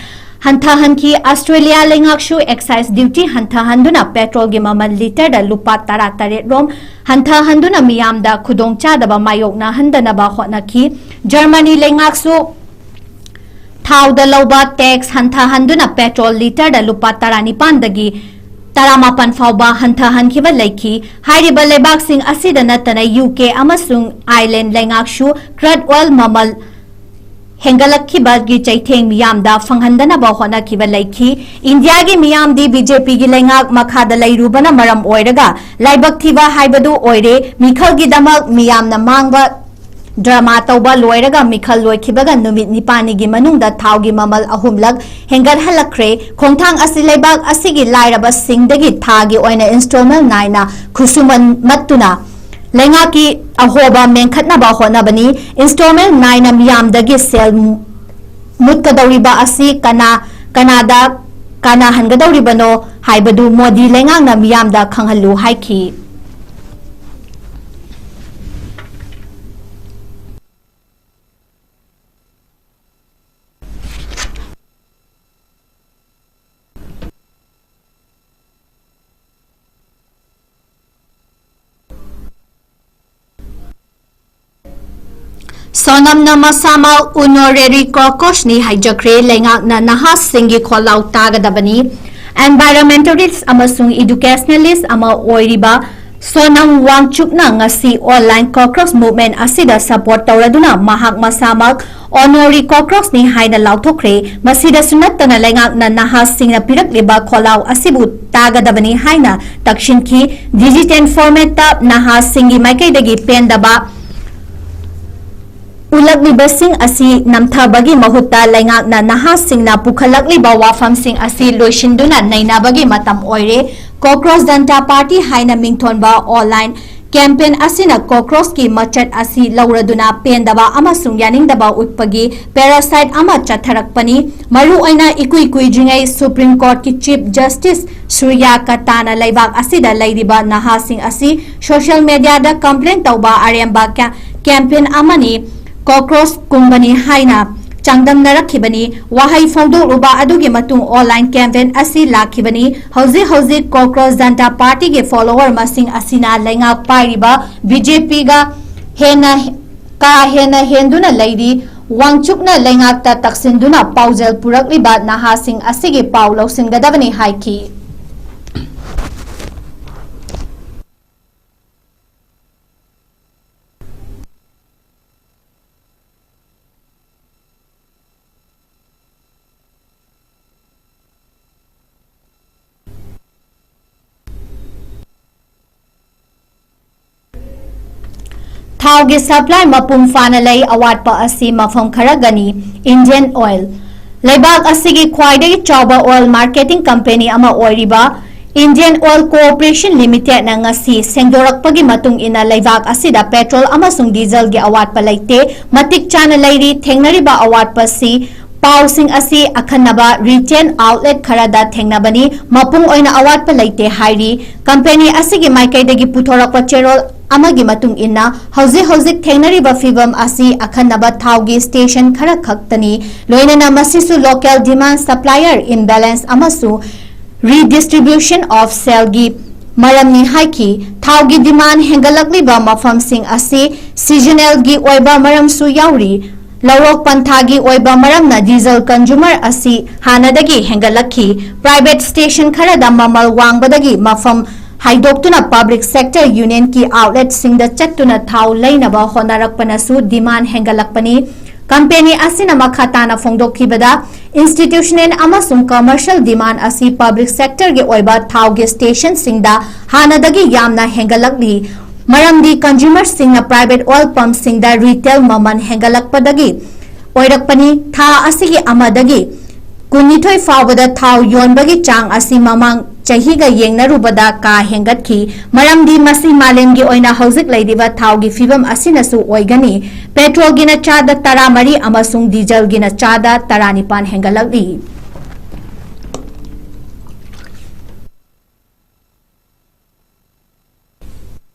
ꯍꯟꯊꯍꯟꯈꯤ꯫ ꯑꯁꯇ꯭ꯔꯦꯂꯤꯌꯥ ꯂꯩꯉꯥꯛꯁꯨ ꯑꯦꯛꯁꯥꯏꯖ ꯗ꯭ꯌꯨꯇꯤ ꯍꯟꯊꯍꯟꯗꯨꯅ ꯄꯦꯇ꯭ꯔꯣꯜꯒꯤ ꯃꯃꯜ ꯂꯤꯇꯔꯗ ꯂꯨꯄꯥ ꯇꯔꯥ ꯇꯔꯦꯠ ꯔꯣꯝ ꯍꯟꯊꯍꯟꯗꯨꯅ ꯃꯤꯌꯥꯝꯗ ꯈꯨꯗꯣꯡꯆꯥꯗꯕ ꯃꯥꯌꯣꯛꯅꯍꯟꯗꯅꯕ ꯍꯣꯠꯅꯈꯤ꯫ ꯖꯔꯃꯅꯤ ꯂꯩꯉꯥꯛꯁꯨ ꯊꯥꯎꯗ ꯂꯧꯕ ꯇꯦꯛꯁ ꯍꯟꯊꯍꯟꯗꯨꯅ ꯄꯦꯇ꯭ꯔꯣꯜ ꯂꯤꯇꯔꯗ ꯂꯨꯄꯥ ꯇꯔꯥꯅꯤꯄꯥꯟꯗꯒꯤ ꯇꯔꯥꯃꯥꯄꯟ ꯐꯥꯎꯕ ꯍꯟꯊꯍꯟꯈꯤꯕ ꯂꯩꯈꯤ꯫ ꯍꯥꯏꯔꯤꯕ ꯂꯩꯕꯥꯛꯁꯤꯡ ꯑꯁꯤꯗ ꯅꯠꯇꯅ ꯌꯨ ꯀꯦ ꯑꯃꯁꯨꯡ ꯑꯥꯏꯂꯦꯟ ꯂꯩꯉꯥꯛꯁꯨ ꯀ꯭ꯔꯨꯗ ꯑꯣꯏꯜ ꯃꯃꯜ ꯍꯦꯟꯒꯠꯂꯛꯈꯤꯕꯒꯤ ꯆꯩꯊꯦꯡ ꯃꯤꯌꯥꯝꯗ ꯐꯪꯍꯟꯗꯅꯕ ꯍꯣꯠꯅꯈꯤꯕ ꯂꯩꯈꯤ꯫ ꯏꯟꯗꯤꯌꯥꯒꯤ ꯃꯤꯌꯥꯝꯗꯤ ꯕꯤ ꯖꯦ ꯄꯤꯒꯤ ꯂꯩꯉꯥꯛ ꯃꯈꯥꯗ ꯂꯩꯔꯨꯕꯅ ꯃꯔꯝ ꯑꯣꯏꯔꯒ ꯂꯥꯏꯕꯛ ꯊꯤꯕ ꯍꯥꯏꯕꯗꯨ ꯑꯣꯏꯔꯦ꯫ ꯃꯤꯈꯜꯒꯤꯗꯃꯛ ꯃꯤꯌꯥꯝꯅ ꯃꯥꯡꯕ ꯗ꯭ꯔꯃꯥ ꯇꯧꯕ ꯂꯣꯏꯔꯒ ꯃꯤꯈꯜ ꯂꯣꯏꯈꯤꯕꯒ ꯅꯨꯃꯤꯠ ꯅꯤꯄꯥꯜꯅꯤꯒꯤ ꯃꯅꯨꯡꯗ ꯊꯥꯎꯒꯤ ꯃꯃꯜ ꯑꯍꯨꯝꯂꯛ ꯍꯦꯟꯒꯠꯍꯜꯂꯛꯈ꯭ꯔꯦ꯫ ꯈꯣꯡꯊꯥꯡ ꯑꯁꯤ ꯂꯩꯕꯥꯛ ꯑꯁꯤꯒꯤ ꯂꯥꯏꯔꯕꯁꯤꯡꯗꯒꯤ ꯊꯥꯒꯤ ꯑꯣꯏꯅ ꯏꯟꯁꯇꯣꯜꯃꯦꯟ ꯅꯥꯏꯅ ꯈꯨꯠꯁꯨꯃꯟ ꯃꯠꯇꯨꯅ ꯂꯩꯉꯥꯛꯀꯤ ꯑꯍꯣꯕ ꯃꯦꯟꯈꯠꯅꯕ ꯍꯣꯠꯅꯕꯅꯤ꯫ ꯏꯟꯁꯇꯣꯜꯃꯦꯟ ꯅꯥꯏꯅ ꯃꯤꯌꯥꯝꯗꯒꯤ ꯁꯦꯜ ꯃꯨꯠꯀꯗꯧꯔꯤꯕ ꯑꯁꯤ ꯀꯅꯥ ꯀꯅꯥꯗ ꯀꯥꯟꯅꯍꯟꯒꯗꯧꯔꯤꯕꯅꯣ ꯍꯥꯏꯕꯗꯨ ꯃꯣꯗꯤ ꯂꯩꯉꯥꯛꯅ ꯃꯤꯌꯥꯝꯗ ꯈꯪꯍꯜꯂꯨ ꯍꯥꯏꯈꯤ꯫ ꯁꯣꯅꯝꯅ ꯃꯁꯥꯃꯛ ꯑꯣꯅꯔꯦꯔꯤ ꯀꯣꯀꯣꯁꯅꯤ ꯍꯥꯏꯖꯈ꯭ꯔꯦ꯫ ꯂꯩꯉꯥꯛꯅ ꯅꯍꯥꯁꯤꯡꯒꯤ ꯈꯣꯜꯂꯥꯎ ꯇꯥꯒꯗꯕꯅꯤ꯫ ꯑꯦꯟꯚꯥꯏꯔꯣꯟꯃꯦꯟꯇꯦꯂꯤꯁ꯭ꯠ ꯑꯃꯁꯨꯡ ꯏꯗꯨꯀꯦꯁꯅꯦꯂꯤꯁ꯭ꯠ ꯑꯃ ꯑꯣꯏꯔꯤꯕ ꯁꯣꯅꯝ ꯋꯥꯡꯆꯨꯛꯅ ꯉꯁꯤ online cockroach movement ꯑꯁꯤꯗ support ꯇꯧꯔꯗꯨꯅ ꯃꯍꯥꯛ ꯃꯁꯥꯃꯛ honorary cockroachꯅꯤ ꯍꯥꯏꯅ ꯂꯥꯎꯊꯣꯛꯈ꯭ꯔꯦ꯫ ꯃꯁꯤꯗꯁꯨ ꯅꯠꯇꯅ ꯂꯩꯉꯥꯛꯅ ꯅꯍꯥꯁꯤꯡꯅ ꯄꯤꯔꯛꯂꯤꯕ ꯈꯣꯜꯂꯥꯎ ꯑꯁꯤꯕꯨ ꯇꯥꯒꯗꯕꯅꯤ ꯍꯥꯏꯅ ꯇꯛꯁꯤꯟꯈꯤ꯫ Digital formatꯇ ꯅꯍꯥꯁꯤꯡꯒꯤ ꯃꯥꯏꯀꯩꯗꯒꯤ ꯄꯦꯟꯗꯕ ꯎꯠꯂꯛꯂꯤꯕꯁꯤꯡ ꯑꯁꯤ ꯅꯝꯊꯕꯒꯤ ꯃꯍꯨꯠꯇ ꯂꯩꯉꯥꯛꯅ ꯅꯍꯥꯁꯤꯡꯅ ꯄꯨꯈꯠꯂꯛꯂꯤꯕ ꯋꯥꯐꯝꯁꯤꯡ ꯑꯁꯤ ꯂꯣꯏꯁꯤꯟꯗꯨꯅ ꯅꯩꯅꯕꯒꯤ ꯃꯇꯝ ꯑꯣꯏꯔꯦ꯫ Cockroach Janta Party ꯍꯥꯏꯅ ꯃꯤꯡꯊꯣꯟꯕ online campaign ꯑꯁꯤꯅ cockroachꯀꯤ ꯃꯆꯠ ꯑꯁꯤ ꯂꯧꯔꯗꯨꯅ ꯄꯦꯟꯗꯕ ꯑꯃꯁꯨꯡ ꯌꯥꯅꯤꯡꯗꯕ ꯎꯠꯄꯒꯤ parasite ꯑꯃ ꯆꯠꯊꯔꯛꯄꯅꯤ꯫ ꯃꯔꯨꯑꯣꯏꯅ ꯏꯀꯨꯏ ꯀꯨꯏꯗ꯭ꯔꯤꯉꯩ Supreme Courtꯀꯤ Chief Justice ꯁꯨꯔꯌꯥ ꯀꯇꯥꯅ ꯂꯩꯕꯥꯛ ꯑꯁꯤꯗ ꯂꯩꯔꯤꯕ ꯅꯍꯥꯁꯤꯡ ꯑꯁꯤ social mediaꯗ complain ꯇꯧꯕ ꯑꯔꯦꯝꯕ ꯀ꯭ꯌꯥ-, campaign ꯑꯃꯅꯤ꯫ Cockroach ꯀꯨꯝꯕꯅꯤ ꯍꯥꯏꯅ ꯆꯥꯡꯗꯝꯅꯔꯛꯈꯤꯕꯅꯤ꯫ ꯋꯥꯍꯩ ꯐꯣꯡꯗꯣꯛꯂꯨꯕ ꯑꯗꯨꯒꯤ ꯃꯇꯨꯡ online campaign ꯑꯁꯤ ꯂꯥꯛꯈꯤꯕꯅꯤ꯫ ꯍꯧꯖꯤꯛ ꯍꯧꯖꯤꯛ Cockroach Janta Partyꯒꯤ follower ꯃꯁꯤꯡ ꯑꯁꯤꯅ ꯂꯩꯉꯥꯛ ꯄꯥꯏꯔꯤꯕ BJPꯒ ꯍꯦꯟꯅ ꯀꯥ ꯍꯦꯟꯅ ꯍꯦꯟꯗꯨꯅ ꯂꯩꯔꯤ꯫ ꯋꯥꯡꯆꯨꯛꯅ ꯂꯩꯉꯥꯛꯇ ꯇꯛꯁꯤꯟꯗꯨꯅ ꯄꯥꯎꯖꯦꯜ ꯄꯨꯔꯛꯂꯤꯕ ꯅꯍꯥꯁꯤꯡ ꯑꯁꯤꯒꯤ ꯄꯥꯎ ꯂꯧꯁꯤꯟꯒꯗꯕꯅꯤ ꯍꯥꯏꯈꯤ꯫ ꯊꯥꯎꯒꯤ supply ꯃꯄꯨꯡ ꯐꯥꯅ ꯂꯩ, ꯑꯋꯥꯠꯄ ꯑꯁꯤ ꯃꯐꯝ ꯈꯔꯒꯅꯤ꯫ Indian Oil, ꯂꯩꯕꯥꯛ ꯑꯁꯤꯒꯤ ꯈ꯭ꯋꯥꯏꯗꯒꯤ ꯆꯥꯎꯕ oil marketing company ꯑꯃ ꯑꯣꯏꯔꯤꯕ Indian Oil Corporation Limitedꯅ ꯉꯁꯤ ꯁꯦꯡꯗꯣꯔꯛꯄꯒꯤ ꯃꯇꯨꯡ ꯏꯟꯅ ꯂꯩꯕꯥꯛ ꯑꯁꯤꯗ petrol ꯑꯃꯁꯨꯡ dieselꯒꯤ ꯑꯋꯥꯠꯄ ꯂꯩꯇꯦ꯫ ꯃꯇꯤꯛ ꯆꯥꯅ ꯂꯩꯔꯤ꯫ ꯊꯦꯡꯅꯔꯤꯕ ꯑꯋꯥꯠꯄꯁꯤ ꯄꯥꯎꯁꯤꯡ ꯑꯁꯤ ꯑꯈꯟꯅꯕ retail outlet ꯈꯔꯗ ꯊꯦꯡꯅꯕꯅꯤ꯫ ꯃꯄꯨꯡ ꯑꯣꯏꯅ ꯑꯋꯥꯠꯄ ꯂꯩꯇꯦ ꯍꯥꯏꯔꯤ꯫ Company ꯑꯁꯤꯒꯤ ꯃꯥꯏꯀꯩꯗꯒꯤ ꯄꯨꯊꯣꯔꯛꯄ ꯆꯦꯔꯣꯜ ꯑꯃꯒꯤ ꯃꯇꯨꯡ ꯏꯟꯅ, ꯍꯧꯖꯤꯛ ꯍꯧꯖꯤꯛ ꯊꯦꯡꯅꯔꯤꯕ ꯐꯤꯚꯝ ꯑꯁꯤ ꯑꯈꯟꯅꯕ ꯊꯥꯎꯒꯤ station ꯈꯔ ꯈꯛꯇꯅꯤ, ꯂꯣꯏꯅꯅ ꯃꯁꯤꯁꯨ local demand supplier imbalance ꯑꯃꯁꯨꯡ redistribution of saleꯒꯤ ꯃꯔꯝꯅꯤ ꯍꯥꯏꯈꯤ꯫ ꯊꯥꯎꯒꯤ demand ꯍꯦꯟꯒꯠꯂꯛꯂꯤꯕ ꯃꯐꯝꯁꯤꯡ ꯑꯁꯤ seasonalꯒꯤ ꯑꯣꯏꯕ ꯃꯔꯝꯁꯨ ꯌꯥꯎꯔꯤ꯫ ꯂꯧꯔꯣꯛ ꯄꯟꯊꯥꯒꯤ ꯑꯣꯏꯕ ꯃꯔꯝꯅ diesel consumer ꯑꯁꯤ ꯍꯥꯟꯅꯗꯒꯤ ꯍꯦꯟꯒꯠꯂꯛꯈꯤ꯫ Private station ꯈꯔꯗ ꯃꯃꯜ ꯋꯥꯡꯕꯗꯒꯤ ꯃꯐꯝ ꯍꯥꯏꯗꯣꯛꯇꯨꯅ public sector unionꯀꯤ outletꯁꯤꯡꯗ ꯆꯠꯇꯨꯅ ꯊꯥꯎ ꯂꯩꯅꯕ ꯍꯣꯠꯅꯔꯛꯄꯅꯁꯨ demand ꯍꯦꯟꯒꯠꯂꯛꯄꯅꯤ꯫ Company ꯑꯁꯤꯅ ꯃꯈꯥ ꯇꯥꯅ ꯐꯣꯡꯗꯣꯛꯈꯤꯕꯗ, institutional ꯑꯃꯁꯨꯡ commercial demand ꯑꯁꯤ public sectorꯒꯤ ꯑꯣꯏꯕ ꯊꯥꯎꯒꯤ stationꯁꯤꯡꯗ ꯍꯥꯟꯅꯗꯒꯤ ꯌꯥꯝꯅ ꯍꯦꯟꯒꯠꯂꯛꯂꯤ, ꯃꯔꯝꯗꯤ consumerꯁꯤꯡꯅ private oil pumpꯁꯤꯡꯗ retail ꯃꯃꯜ ꯍꯦꯟꯒꯠꯂꯛꯄꯗꯒꯤ ꯑꯣꯏꯔꯛꯄꯅꯤ꯫ ꯊꯥ ꯑꯁꯤꯒꯤ ꯑꯃꯗꯒꯤ ꯀꯨꯟꯅꯤꯊꯣꯏ ꯐꯥꯎꯕꯗ ꯊꯥꯎ ꯌꯣꯟꯕꯒꯤ ꯆꯥꯡ ꯑꯁꯤ ꯃꯃꯥꯡ ꯆꯍꯤꯒ ꯌꯦꯡꯅꯔꯨꯕꯗ ꯀꯥ ꯍꯦꯟꯒꯠꯈꯤ, ꯃꯔꯝꯗꯤ ꯃꯁꯤ ꯃꯥꯂꯦꯝꯒꯤ ꯑꯣꯏꯅ ꯍꯧꯖꯤꯛ ꯂꯩꯔꯤꯕ ꯊꯥꯎꯒꯤ ꯐꯤꯕꯝ ꯑꯁꯤꯅꯁꯨ ꯑꯣꯏꯒꯅꯤ꯫ Petrolꯒꯤꯅ ꯆꯥꯗ ꯇꯔꯥꯃꯔꯤ ꯑꯃꯁꯨꯡ dieselꯒꯤꯅ ꯆꯥꯗ ꯇꯔꯥꯅꯤꯄꯥꯟ ꯍꯦꯟꯒꯠꯂꯛꯂꯤ꯫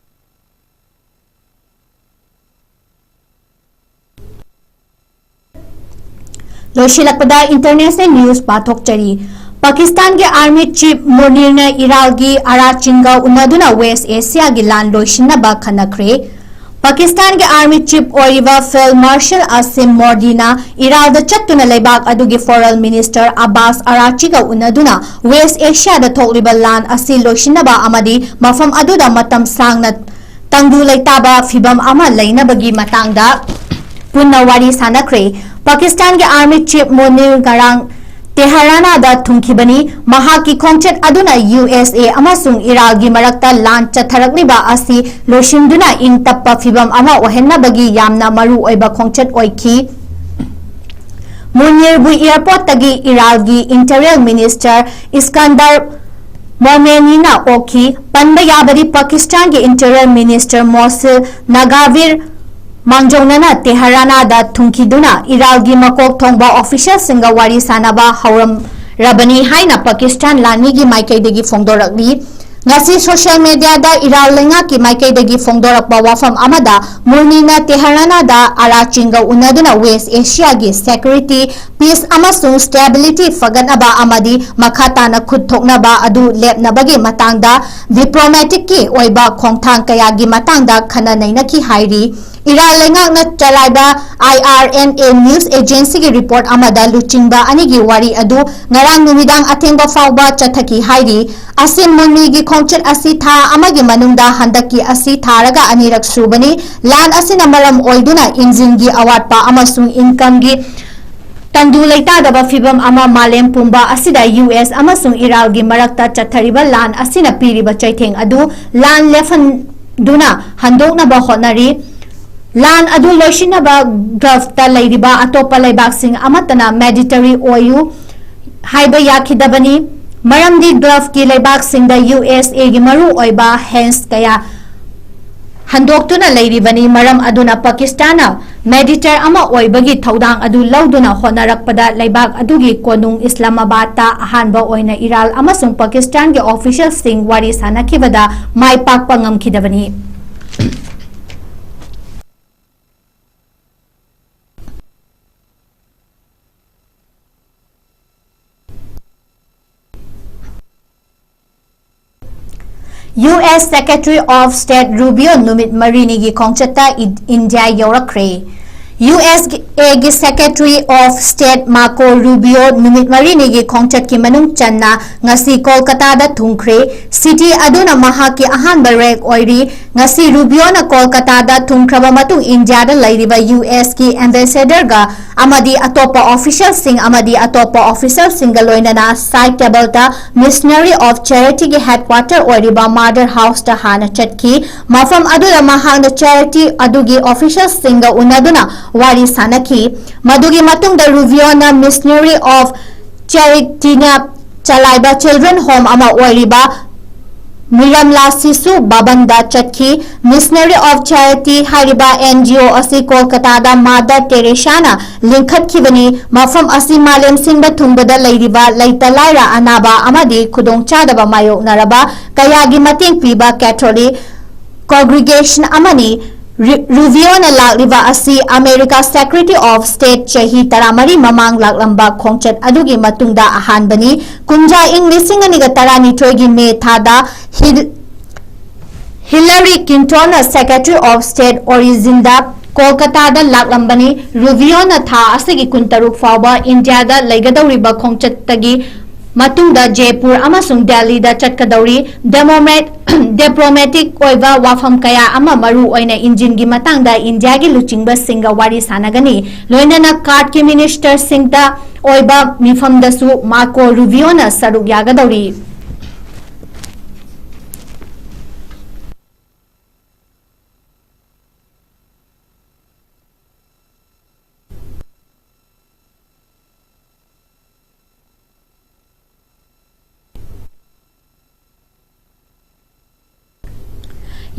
ꯂꯣꯏꯁꯤꯜꯂꯛꯄꯗ international news ꯄꯥꯊꯣꯛꯆꯔꯤ꯫ ꯄꯥꯀꯤꯁꯇꯥꯟꯒꯤ army chief ꯃꯨꯅꯤꯔꯅ ꯏꯔꯥꯜꯒꯤ ꯑꯔꯥꯆꯤꯟꯒ ꯎꯅꯗꯨꯅ West Asiaꯒꯤ ꯂꯥꯟ ꯂꯣꯏꯁꯤꯟꯅꯕ ꯈꯟꯅꯈ꯭ꯔꯦ꯫ ꯄꯥꯀꯤꯁꯇꯥꯟꯒꯤ army chief ꯑꯣꯏꯔꯤꯕ Field Marshal ꯑꯁꯤꯝ ꯃꯣꯗꯤꯅ ꯏꯔꯥꯜꯗ ꯆꯠꯇꯨꯅ ꯂꯩꯕꯥꯛ ꯑꯗꯨꯒꯤ foreign minister ꯑꯕꯥꯁ ꯑꯔꯥꯆꯤꯒ ꯎꯅꯗꯨꯅ West Asiaꯗ ꯊꯣꯛꯂꯤꯕ ꯂꯥꯟ ꯑꯁꯤ ꯂꯣꯏꯁꯤꯟꯅꯕ ꯑꯃꯗꯤ ꯃꯐꯝ ꯑꯗꯨꯗ ꯃꯇꯝ ꯁꯥꯡꯅ ꯇꯪꯗꯨ ꯂꯩꯇꯥꯕ ꯐꯤꯚꯝ ꯑꯃ ꯂꯩꯅꯕꯒꯤ ꯃꯇꯥꯡꯗ ꯄꯨꯟꯅ ꯋꯥꯔꯤ ꯁꯥꯅꯈ꯭ꯔꯦ꯫ ꯄꯥꯀꯤꯁꯇꯥꯟꯒꯤ army chief ꯃꯨꯅꯤꯔ ꯉꯔꯥꯡ ꯇꯦꯍꯔꯥꯅꯥꯗ ꯊꯨꯡꯈꯤꯕꯅꯤ꯫ ꯃꯍꯥꯛꯀꯤ ꯈꯣꯡꯆꯠ ꯑꯗꯨꯅ U S A ꯑꯃꯁꯨꯡ ꯏꯔꯥꯜꯒꯤ ꯃꯔꯛꯇ ꯂꯥꯟ ꯆꯠꯊꯔꯛꯂꯤꯕ ꯑꯁꯤ ꯂꯣꯏꯁꯤꯟꯗꯨꯅ ꯏꯪ ꯇꯞꯄ ꯐꯤꯚꯝ ꯑꯃ ꯑꯣꯏꯍꯟꯅꯕꯒꯤ ꯌꯥꯝꯅ ꯃꯔꯨ ꯑꯣꯏꯕ ꯈꯣꯡꯆꯠ ꯑꯣꯏꯈꯤ꯫ ꯃꯨꯅꯤꯔꯕꯨ airportꯇꯒꯤ ꯏꯔꯥꯜꯒꯤ interior minister ꯏꯁꯀꯟꯗꯔ ꯃꯣꯃꯦꯅꯤꯅ ꯑꯣꯛꯈꯤ꯫ ꯄꯟꯕ ꯌꯥꯕꯗꯤ ꯄꯥꯀꯤꯁꯇꯥꯟꯒꯤ interior minister ꯃꯣꯁꯤꯜ ꯅꯒꯥꯚꯤꯔ ꯃꯥꯡꯖꯧꯅꯅ ꯇꯦꯍꯔꯥꯅꯥꯗ ꯊꯨꯡꯈꯤꯗꯨꯅ ꯏꯔꯥꯜꯒꯤ ꯃꯀꯣꯛ ꯊꯣꯡꯕ officialꯁꯤꯡꯒ ꯋꯥꯔꯤ ꯁꯥꯅꯕ ꯍꯧꯔꯝꯂꯕꯅꯤ ꯍꯥꯏꯅ ꯄꯥꯀꯤꯁꯇꯥꯟ ꯂꯥꯟꯃꯤꯒꯤ ꯃꯥꯏꯀꯩꯗꯒꯤ ꯐꯣꯡꯗꯣꯔꯛꯂꯤ꯫ ꯉꯁꯤ social mediaꯗ ꯏꯔꯥꯜ ꯂꯩꯉꯥꯛꯀꯤ ꯃꯥꯏꯀꯩꯗꯒꯤ ꯐꯣꯡꯗꯣꯔꯛꯄ ꯋꯥꯐꯝ ꯑꯃꯗ ꯃꯨꯔꯅꯤꯅ ꯇꯦꯍꯔꯥꯅꯥꯗ ꯑꯔꯥꯆꯤꯟꯒ ꯎꯅꯗꯨꯅ West Asiaꯒꯤ security, peace ꯑꯃꯁꯨꯡ stability ꯐꯒꯠꯅꯕ ꯑꯃꯗꯤ ꯃꯈꯥ ꯇꯥꯅ ꯈꯨꯠ ꯊꯣꯛꯅꯕ ꯑꯗꯨ ꯂꯦꯞꯅꯕꯒꯤ ꯃꯇꯥꯡꯗ diplomaticꯀꯤ ꯑꯣꯏꯕ ꯈꯣꯡꯊꯥꯡ ꯀꯌꯥꯒꯤ ꯃꯇꯥꯡꯗ ꯈꯟꯅ ꯅꯩꯅꯈꯤ ꯍꯥꯏꯔꯤ꯫ ꯏꯔꯥꯜ ꯂꯩꯉꯥꯛꯅ ꯆꯂꯥꯏꯕ I R N A news agencyꯒꯤ report ꯑꯃꯗ ꯂꯨꯆꯤꯡꯕ ꯑꯅꯤꯒꯤ ꯋꯥꯔꯤ ꯑꯗꯨ ꯉꯔꯥꯡ ꯅꯨꯃꯤꯗꯥꯡ ꯑꯊꯦꯡꯕ ꯐꯥꯎꯕ ꯆꯠꯊꯈꯤ ꯍꯥꯏꯔꯤ꯫ ꯑꯁꯤꯝ ꯃꯨꯅꯤꯒꯤ ꯈꯣꯡꯆꯠ ꯑꯁꯤ ꯊꯥ ꯑꯃꯒꯤ ꯃꯅꯨꯡꯗ ꯍꯟꯗꯛꯀꯤ ꯑꯁꯤ ꯊꯥꯔꯒ ꯑꯅꯤꯔꯛ ꯁꯨꯕꯅꯤ꯫ ꯂꯥꯟ ꯑꯁꯤꯅ ꯃꯔꯝ ꯑꯣꯏꯗꯨꯅ ꯏꯟꯖꯤꯟꯒꯤ ꯑꯋꯥꯠꯄ ꯑꯃꯁꯨꯡ ꯏꯟꯀꯝꯒꯤ ꯇꯪꯗꯨ ꯂꯩꯇꯥꯗꯕ ꯐꯤꯚꯝ ꯑꯃ ꯃꯥꯂꯦꯝ ꯄꯨꯝꯕ ꯑꯁꯤꯗ ꯌꯨ ꯑꯦꯁ ꯑꯃꯁꯨꯡ ꯏꯔꯥꯜꯒꯤ ꯃꯔꯛꯇ ꯆꯠꯊꯔꯤꯕ ꯂꯥꯟ ꯑꯁꯤꯅ ꯄꯤꯔꯤꯕ ꯆꯩꯊꯦꯡ ꯑꯗꯨ ꯂꯥꯟ ꯂꯦꯞꯍꯟꯗꯨꯅ ꯍꯟꯗꯣꯛꯅꯕ ꯍꯣꯠꯅꯔꯤ꯫ ꯂꯥꯟ ꯑꯗꯨ ꯂꯣꯏꯁꯤꯟꯅꯕ ꯒꯜꯐꯇ ꯂꯩꯔꯤꯕ ꯑꯇꯣꯞꯄ ꯂꯩꯕꯥꯛꯁꯤꯡ ꯑꯃꯠꯇꯅ ꯃꯦꯗꯤꯇꯔꯤ ꯑꯣꯏꯌꯨ ꯍꯥꯏꯕ ꯌꯥꯈꯤꯗꯕꯅꯤ, ꯃꯔꯝꯗꯤ ꯒꯜꯐꯀꯤ ꯂꯩꯕꯥꯛꯁꯤꯡꯗ ꯌꯨ ꯑꯦꯁ ꯑꯦꯒꯤ ꯃꯔꯨ ꯑꯣꯏꯕ ꯍꯦꯟꯁ ꯀꯌꯥ ꯍꯟꯗꯣꯛꯇꯨꯅ ꯂꯩꯔꯤꯕꯅꯤ꯫ ꯃꯔꯝ ꯑꯗꯨꯅ ꯄꯥꯀꯤꯁꯇꯥꯟꯅ ꯃꯦꯗꯤꯇꯔ ꯑꯃ ꯑꯣꯏꯕꯒꯤ ꯊꯧꯗꯥꯡ ꯑꯗꯨ ꯂꯧꯗꯨꯅ ꯍꯣꯠꯅꯔꯛꯄꯗ ꯂꯩꯕꯥꯛ ꯑꯗꯨꯒꯤ ꯀꯣꯅꯨꯡ ꯏꯁꯂꯥꯃꯥꯕꯥꯗꯇ ꯑꯍꯥꯟꯕ ꯑꯣꯏꯅ ꯏꯔꯥꯜ ꯑꯃꯁꯨꯡ ꯄꯥꯀꯤꯁꯇꯥꯟꯒꯤ ꯑꯣꯐꯤꯁꯤꯌꯦꯜꯁꯤꯡ ꯋꯥꯔꯤ ꯁꯥꯅꯈꯤꯕꯗ ꯃꯥꯏ ꯄꯥꯛꯄ ꯉꯝꯈꯤꯗꯕꯅꯤ꯫ U S Secretary of State Rubio ꯅꯨꯃꯤꯠ ꯃꯔꯤꯅꯤꯒꯤ ꯈꯣꯡꯆꯠꯇ ꯏ-, ꯏꯟꯗꯤꯌꯥ ꯌꯧꯔꯛꯈ꯭ꯔꯦ꯫ ꯌꯨ ꯑꯦꯁ ꯑꯦꯒꯤ Secretary of State Marco Rubio ꯅꯨꯃꯤꯠ ꯃꯔꯤꯅꯤꯒꯤ ꯈꯣꯡꯆꯠꯀꯤ ꯃꯅꯨꯡ ꯆꯟꯅ ꯉꯁꯤ ꯀꯣꯜꯀꯇꯥꯗ ꯊꯨꯡꯈ꯭ꯔꯦ꯫ ꯁꯤꯇꯤ ꯑꯗꯨꯅ ꯃꯍꯥꯛꯀꯤ ꯑꯍꯥꯟꯕ ꯔꯦꯛ ꯑꯣꯏꯔꯤ꯫ ꯉꯁꯤ ꯔꯨꯕꯤꯌꯣꯅ ꯀꯣꯜꯀꯇꯥꯗ ꯊꯨꯡꯈ꯭ꯔꯕ ꯃꯇꯨꯡ ꯏꯟꯗꯤꯌꯥꯗ ꯂꯩꯔꯤꯕ ꯌꯨ ꯑꯦꯁꯀꯤ ꯑꯦꯝꯕꯦꯁꯦꯗꯔꯒ ꯑꯃꯗꯤ ꯑꯇꯣꯞꯄ ꯑꯣꯐꯤꯁꯤꯌꯦꯜꯁꯤꯡ ꯑꯃꯗꯤ ꯑꯇꯣꯞꯄ ꯑꯣꯐꯤꯁꯤꯌꯦꯜꯁꯤꯡꯒ ꯂꯣꯏꯅꯅ ꯁꯥꯏ ꯀꯦꯕꯜꯇ Missionary of Charityꯒꯤ headquarter ꯑꯣꯏꯔꯤꯕ Mother Houseꯇ ꯍꯥꯟꯅ ꯆꯠꯈꯤ꯫ ꯃꯐꯝ ꯑꯗꯨꯗ ꯃꯍꯥꯛꯅ charity ꯑꯗꯨꯒꯤ ꯑꯣꯐꯤꯁꯤꯌꯦꯜꯁꯤꯡꯒ ꯎꯅꯗꯨꯅ ꯋꯥꯔꯤ ꯁꯥꯅꯈꯤ꯫ ꯃꯗꯨꯒꯤ ꯃꯇꯨꯡꯗ ꯔꯨꯕꯤꯌꯣꯅ Missionary of Charityꯅ ꯆꯂꯥꯏꯕ children home ꯑꯃ ꯑꯣꯏꯔꯤꯕ ꯃꯤꯔꯝꯂꯥ ꯁꯤꯁꯨ ꯚꯕꯟꯗ ꯆꯠꯈꯤ꯫ Missionary of Charity ꯍꯥꯏꯔꯤꯕ ꯑꯦꯟ ꯖꯤ ꯑꯣ ꯑꯁꯤ ꯀꯣꯜꯀꯇꯥꯗ ꯃꯥꯗꯔ ꯇꯦꯔꯦꯁꯥꯅ ꯂꯤꯡꯈꯠꯈꯤꯕꯅꯤ꯫ ꯃꯐꯝ ꯑꯁꯤ ꯃꯥꯂꯦꯝ ꯁꯤꯟꯕ ꯊꯨꯡꯕꯗ ꯂꯩꯔꯤꯕ ꯂꯩꯇ ꯂꯥꯏꯔ, ꯑꯅꯥꯕ ꯑꯃꯗꯤ ꯈꯨꯗꯣꯡꯆꯥꯗꯕ ꯃꯥꯌꯣꯛꯅꯔꯕ ꯀꯌꯥꯒꯤ ꯃꯇꯦꯡ ꯄꯤꯕ ꯀꯦꯊꯣꯂꯤꯛ congregation ꯑꯃꯅꯤ꯫ ꯔꯨ-, ꯔꯨꯕꯤꯌꯣꯅ ꯂꯥꯛꯂꯤꯕ ꯑꯁꯤ ꯑꯃꯦꯔꯤꯀꯥ Secretary of State ꯆꯍꯤ ꯇꯔꯥꯃꯔꯤ ꯃꯃꯥꯡ ꯂꯥꯛꯂꯝꯕ ꯈꯣꯡꯆꯠ ꯑꯗꯨꯒꯤ ꯃꯇꯨꯡꯗ ꯑꯍꯥꯟꯕꯅꯤ꯫ ꯀꯨꯝꯖꯥ ꯏꯪ ꯂꯤꯁꯤꯡ ꯑꯅꯤꯒ ꯇꯔꯥꯅꯤꯊꯣꯏꯒꯤ ꯃꯦ ꯊꯥꯗ ꯍꯤꯜ-, ꯍꯤꯂꯥꯔꯤ ꯀ꯭ꯂꯤꯟꯇꯣꯟꯅ Secretary of State ꯑꯣꯔꯤꯖꯤꯟꯗ ꯀꯣꯜꯀꯇꯥꯗ ꯂꯥꯛꯂꯝꯕꯅꯤ꯫ ꯔꯨꯕꯤꯌꯣꯅ ꯊꯥ ꯑꯁꯤꯒꯤ ꯀꯨꯟꯇꯔꯨꯛ ꯐꯥꯎꯕ ꯏꯟꯗꯤꯌꯥꯗ ꯂꯩꯒꯗꯧꯔꯤꯕ ꯈꯣꯡꯆꯠꯇꯒꯤ ꯃꯇꯨꯡꯗ ꯖꯦꯄꯨꯔ ꯑꯃꯁꯨꯡ ꯗꯦꯜꯂꯤꯗ ꯆꯠꯀꯗꯧꯔꯤ꯫ ꯗꯦꯃꯣꯃꯦꯠ-, ꯗꯤꯄ꯭ꯂꯣꯃꯦꯇꯤꯛ ꯑꯣꯏꯕ ꯋꯥꯐꯝ ꯀꯌꯥ ꯑꯃ, ꯃꯔꯨ ꯑꯣꯏꯅ ꯏꯟꯖꯤꯟꯒꯤ ꯃꯇꯥꯡꯗ ꯏꯟꯗꯤꯌꯥꯒꯤ ꯂꯨꯆꯤꯡꯕꯁꯤꯡꯒ ꯋꯥꯔꯤ ꯁꯥꯟꯅꯒꯅꯤ꯫ ꯂꯣꯏꯅꯅ ꯀꯥꯔꯠꯀꯤ ꯃꯤꯅꯤꯁꯇꯔꯁꯤꯡꯗ ꯑꯣꯏꯕ ꯃꯤꯐꯝꯗꯁꯨ ꯃꯥꯔꯀꯣ ꯔꯨꯕꯤꯌꯣꯅ ꯁꯔꯨꯛ ꯌꯥꯒꯗꯧꯔꯤ꯫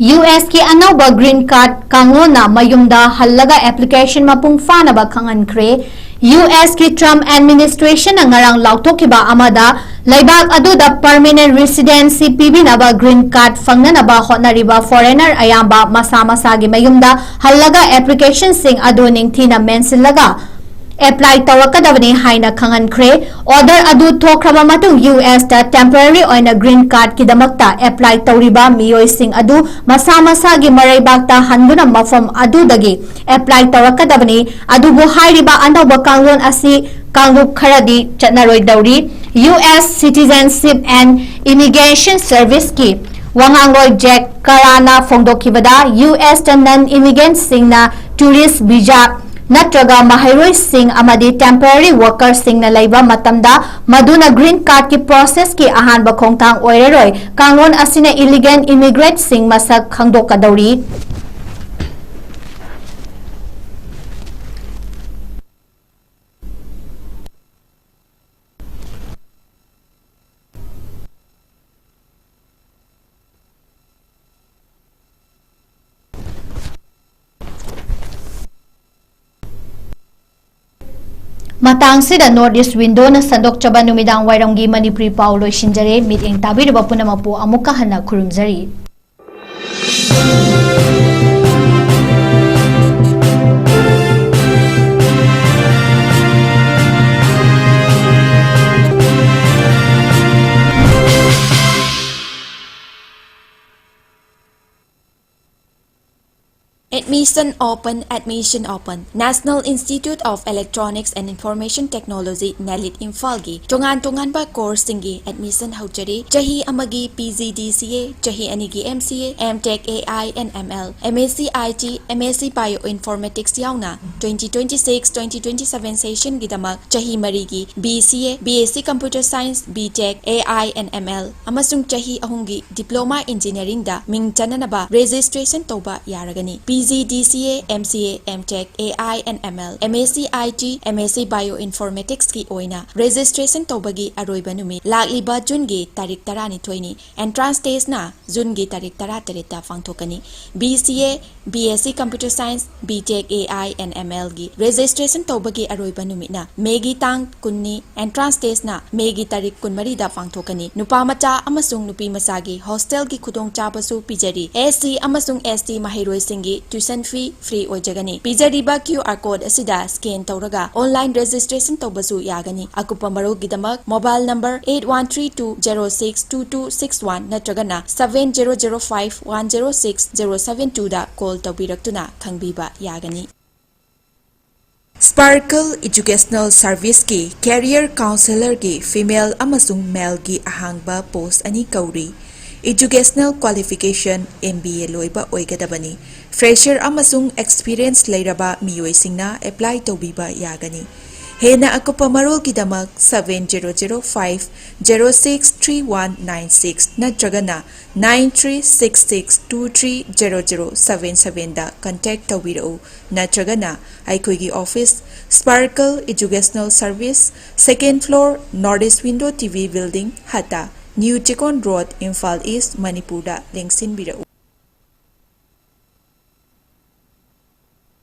ꯌꯨ ꯑꯦꯁꯀꯤ ꯑꯅꯧꯕ ꯒ꯭ꯔꯤꯟ ꯀꯥꯔꯗ ꯀꯥꯡꯂꯣꯟꯅ ꯃꯌꯨꯝꯗ ꯍꯜꯂꯒ ꯑꯦꯄ꯭ꯂꯤꯀꯦꯁꯟ ꯃꯄꯨꯡ ꯐꯥꯅꯕ ꯈꯪꯍꯟꯈ꯭ꯔꯦ꯫ ꯌꯨ ꯑꯦꯁꯀꯤ ꯇ꯭ꯔꯝꯞ ꯑꯦꯗꯃꯤꯅꯤꯁꯇ꯭ꯔꯦꯁꯟꯅ ꯉꯔꯥꯡ ꯂꯥꯎꯊꯣꯛꯈꯤꯕ ꯑꯃꯗ, ꯂꯩꯕꯥꯛ ꯑꯗꯨꯗ ꯄꯔꯃꯤꯅꯦꯟ ꯔꯦꯁꯤꯗꯦꯟꯁꯤ ꯄꯤꯕꯤꯅꯕ ꯒ꯭ꯔꯤꯟ ꯀꯥꯔꯗ ꯐꯪꯅꯅꯕ ꯍꯣꯠꯅꯔꯤꯕ ꯐꯣꯔꯦꯅꯔ ꯑꯌꯥꯝꯕ ꯃꯁꯥ ꯃꯁꯥꯒꯤ ꯃꯌꯨꯝꯗ ꯍꯜꯂꯒ ꯑꯦꯄ꯭ꯂꯤꯀꯦꯁꯟꯁꯤꯡ ꯑꯗꯨ ꯅꯤꯡꯊꯤꯅ ꯃꯦꯟꯁꯤꯜꯂꯒ ꯑꯦꯄ꯭ꯂꯥꯏ ꯇꯧꯔꯛꯀꯗꯕꯅꯤ ꯍꯥꯏꯅ ꯈꯪꯍꯟꯈ꯭ꯔꯦ꯫ ꯑꯣꯔꯗꯔ ꯑꯗꯨ ꯊꯣꯛꯈ꯭ꯔꯕ ꯃꯇꯨꯡ, ꯌꯨ ꯑꯦꯁꯇ ꯇꯦꯝꯄꯔꯔꯤ ꯑꯣꯏꯅ ꯒ꯭ꯔꯤꯟ ꯀꯥꯔꯗꯀꯤꯗꯃꯛꯇ ꯑꯦꯄ꯭ꯂꯥꯏ ꯇꯧꯔꯤꯕ ꯃꯤꯑꯣꯏꯁꯤꯡ ꯑꯗꯨ ꯃꯁꯥ ꯃꯁꯥꯒꯤ ꯃꯔꯩꯕꯥꯛꯇ ꯍꯟꯗꯨꯅ ꯃꯐꯝ ꯑꯗꯨꯗꯒꯤ ꯑꯦꯄ꯭ꯂꯥꯏ ꯇꯧꯔꯛꯀꯗꯕꯅꯤ꯫ ꯑꯗꯨꯕꯨ ꯍꯥꯏꯔꯤꯕ ꯑꯅꯧꯕ ꯀꯥꯡꯂꯣꯟ ꯑꯁꯤ ꯀꯥꯡꯂꯨꯞ ꯈꯔꯗꯤ ꯆꯠꯅꯔꯣꯏꯗꯧꯔꯤ꯫ U S Citizenship and Immigration Serviceꯀꯤ ꯋꯥꯉꯥꯡꯂꯣꯏ ꯖꯦꯛ ꯀꯔꯥꯅ ꯐꯣꯡꯗꯣꯛꯈꯤꯕꯗ, ꯌꯨ ꯑꯦꯁꯇ ꯅꯟ ꯏꯃꯤꯒ꯭ꯔꯦꯟꯠꯁꯤꯡꯅ ꯇꯨꯔꯤꯁ ꯚꯤꯖꯥ ꯅꯠꯇ꯭ꯔꯒ ꯃꯍꯩꯔꯣꯏꯁꯤꯡ ꯑꯃꯗꯤ ꯇꯦꯝꯄꯔꯔꯤ ꯋꯥꯔꯀꯔꯁꯤꯡꯅ ꯂꯩꯕ ꯃꯇꯝꯗ, ꯃꯗꯨꯅ ꯒ꯭ꯔꯤꯟ ꯀꯥꯔꯗꯀꯤ ꯄ꯭ꯔꯣꯁꯦꯁꯀꯤ ꯑꯍꯥꯟꯕ ꯈꯣꯡꯊꯥꯡ ꯑꯣꯏꯔꯔꯣꯏ꯫ ꯀꯥꯡꯂꯣꯟ ꯑꯁꯤꯅ ꯏꯂꯤꯒꯦꯜ ꯏꯃꯤꯒ꯭ꯔꯦꯟꯠꯁꯤꯡ ꯃꯁꯛ ꯈꯪꯗꯣꯛꯀꯗꯧꯔꯤ꯫ ꯃꯇꯥꯡꯁꯤꯗ North East Windowꯅ ꯁꯟꯗꯣꯛꯆꯕ ꯅꯨꯃꯤꯗꯥꯡ ꯋꯥꯏꯔꯝꯒꯤ ꯃꯅꯤꯄꯨꯔꯤ ꯄꯥꯎ ꯂꯣꯏꯁꯤꯟꯖꯔꯦ꯫ ꯃꯤꯠꯌꯦꯡ ꯇꯥꯕꯤꯔꯤꯕ ꯄꯨꯝꯅꯃꯛꯄꯨ ꯑꯃꯨꯛꯀ ꯍꯟꯅ ꯈꯨꯔꯨꯝꯖꯔꯤ꯫ Admission open, admission open. National Institute of Electronics and Information Technology, ꯅꯦꯂꯤꯠ, ꯏꯝꯐꯥꯜꯒꯤ ꯇꯣꯉꯥꯟ ꯇꯣꯉꯥꯟꯕ ꯀꯣꯔꯁꯁꯤꯡꯒꯤ ꯑꯦꯗꯃꯤꯁꯟ ꯍꯧꯖꯔꯤ꯫ ꯆꯍꯤ ꯑꯃꯒꯤ ꯄꯤ ꯖꯤ ꯗꯤ ꯁꯤ ꯑꯦ, ꯆꯍꯤ ꯑꯅꯤꯒꯤ M C A, M Tech, A I and M L, M S C I T, M S C Bioinformatics ꯌꯥꯎꯅ twenty twenty-six twenty twenty-seven ꯁꯦꯁꯟꯒꯤꯗꯃꯛ ꯆꯍꯤ ꯃꯔꯤꯒꯤ B C A, B S C Computer Science, B Tech, A I and M L ꯑꯃꯁꯨꯡ ꯆꯍꯤ ꯑꯍꯨꯝꯒꯤ Diploma Engineeringꯗ ꯃꯤꯡ ꯆꯟꯅꯅꯕ registration ꯇꯧꯕ ꯌꯥꯔꯒꯅꯤ꯫ P G D C A, M C A, M Tech, A I and M L, M S C I T, M S C Bioinformaticsꯀꯤ ꯑꯣꯏꯅ registration ꯇꯧꯕꯒꯤ ꯑꯔꯣꯏꯕ ꯅꯨꯃꯤꯠ ꯂꯥꯛꯂꯤꯕ ꯖꯨꯟꯒꯤ ꯇꯥꯔꯤꯛ ꯇꯔꯥꯅꯤꯊꯣꯏꯅꯤ꯫ Entrance testꯅ ꯖꯨꯟꯒꯤ ꯇꯥꯔꯤꯛ ꯇꯔꯥꯇꯔꯦꯠꯇ ꯄꯥꯡꯊꯣꯛꯀꯅꯤ꯫ B C A, B S C Computer Science, B Tech, A I and M Lꯒꯤ registration ꯇꯧꯕꯒꯤ ꯑꯔꯣꯏꯕ ꯅꯨꯃꯤꯠꯅ ꯃꯦꯒꯤ ꯇꯥꯡ ꯀꯨꯟꯅꯤ꯫ Entrance testꯅ ꯃꯦꯒꯤ ꯇꯥꯔꯤꯛ ꯀꯨꯟꯃꯔꯤꯗ ꯄꯥꯡꯊꯣꯛꯀꯅꯤ꯫ ꯅꯨꯄꯥ ꯃꯆꯥ ꯑꯃꯁꯨꯡ ꯅꯨꯄꯤ ꯃꯆꯥꯒꯤ hostelꯒꯤ ꯈꯨꯗꯣꯡꯆꯥꯕꯁꯨ ꯄꯤꯖꯔꯤ꯫ S C ꯑꯃꯁꯨꯡ S T ꯃꯍꯩꯔꯣꯏꯁꯤꯡꯒꯤ tuition fee free ꯑꯣꯏꯖꯒꯅꯤ꯫ ꯄꯤꯖꯔꯤꯕ Q R code ꯑꯁꯤꯗ scan ꯇꯧꯔꯒ online registration ꯇꯧꯕꯁꯨ ꯌꯥꯒꯅꯤ꯫ ꯑꯀꯨꯞꯄ ꯃꯔꯣꯜꯒꯤꯗꯃꯛ mobile number eight one three two zero six two two six one ꯅꯠꯇ꯭ꯔꯒꯅ seven zero zero five one zero six zero seven twoꯗ call ꯇꯧꯕꯤꯔꯛꯇꯨꯅ ꯈꯪꯕꯤꯕ ꯌꯥꯒꯅꯤ꯫ Sparkle Educational Serviceꯀꯤ career counsellorꯒꯤ female ꯑꯃꯁꯨꯡ maleꯒꯤ ꯑꯍꯥꯡꯕ post ꯑꯅꯤ ꯀꯧꯔꯤ꯫ Educational qualification M B A ꯂꯣꯏꯕ ꯑꯣꯏꯒꯗꯕꯅꯤ꯫ Fresher ꯑꯃꯁꯨꯡ experience ꯂꯩꯔꯕ ꯃꯤꯑꯣꯏꯁꯤꯡꯅ apply ꯇꯧꯕꯤꯕ ꯌꯥꯒꯅꯤ꯫ ꯍꯦꯟꯅ ꯑꯀꯨꯞꯄ ꯃꯔꯣꯜꯒꯤꯗꯃꯛ seven zero zero five zero six three one nine six ꯅꯠꯇ꯭ꯔꯒꯅ nine three six six two three zero zero seven sevenꯗ contact ꯇꯧꯕꯤꯔꯛꯎ, ꯅꯠꯇ꯭ꯔꯒꯅ ꯑꯩꯈꯣꯏꯒꯤ office, Sparkle Educational Service, second floor, North East Window T V Building, ꯍꯠꯇꯥ, New Chekon Road, Imphal East, ꯃꯅꯤꯄꯨꯔꯗ ꯂꯦꯡꯁꯤꯟꯕꯤꯔꯛꯎ꯫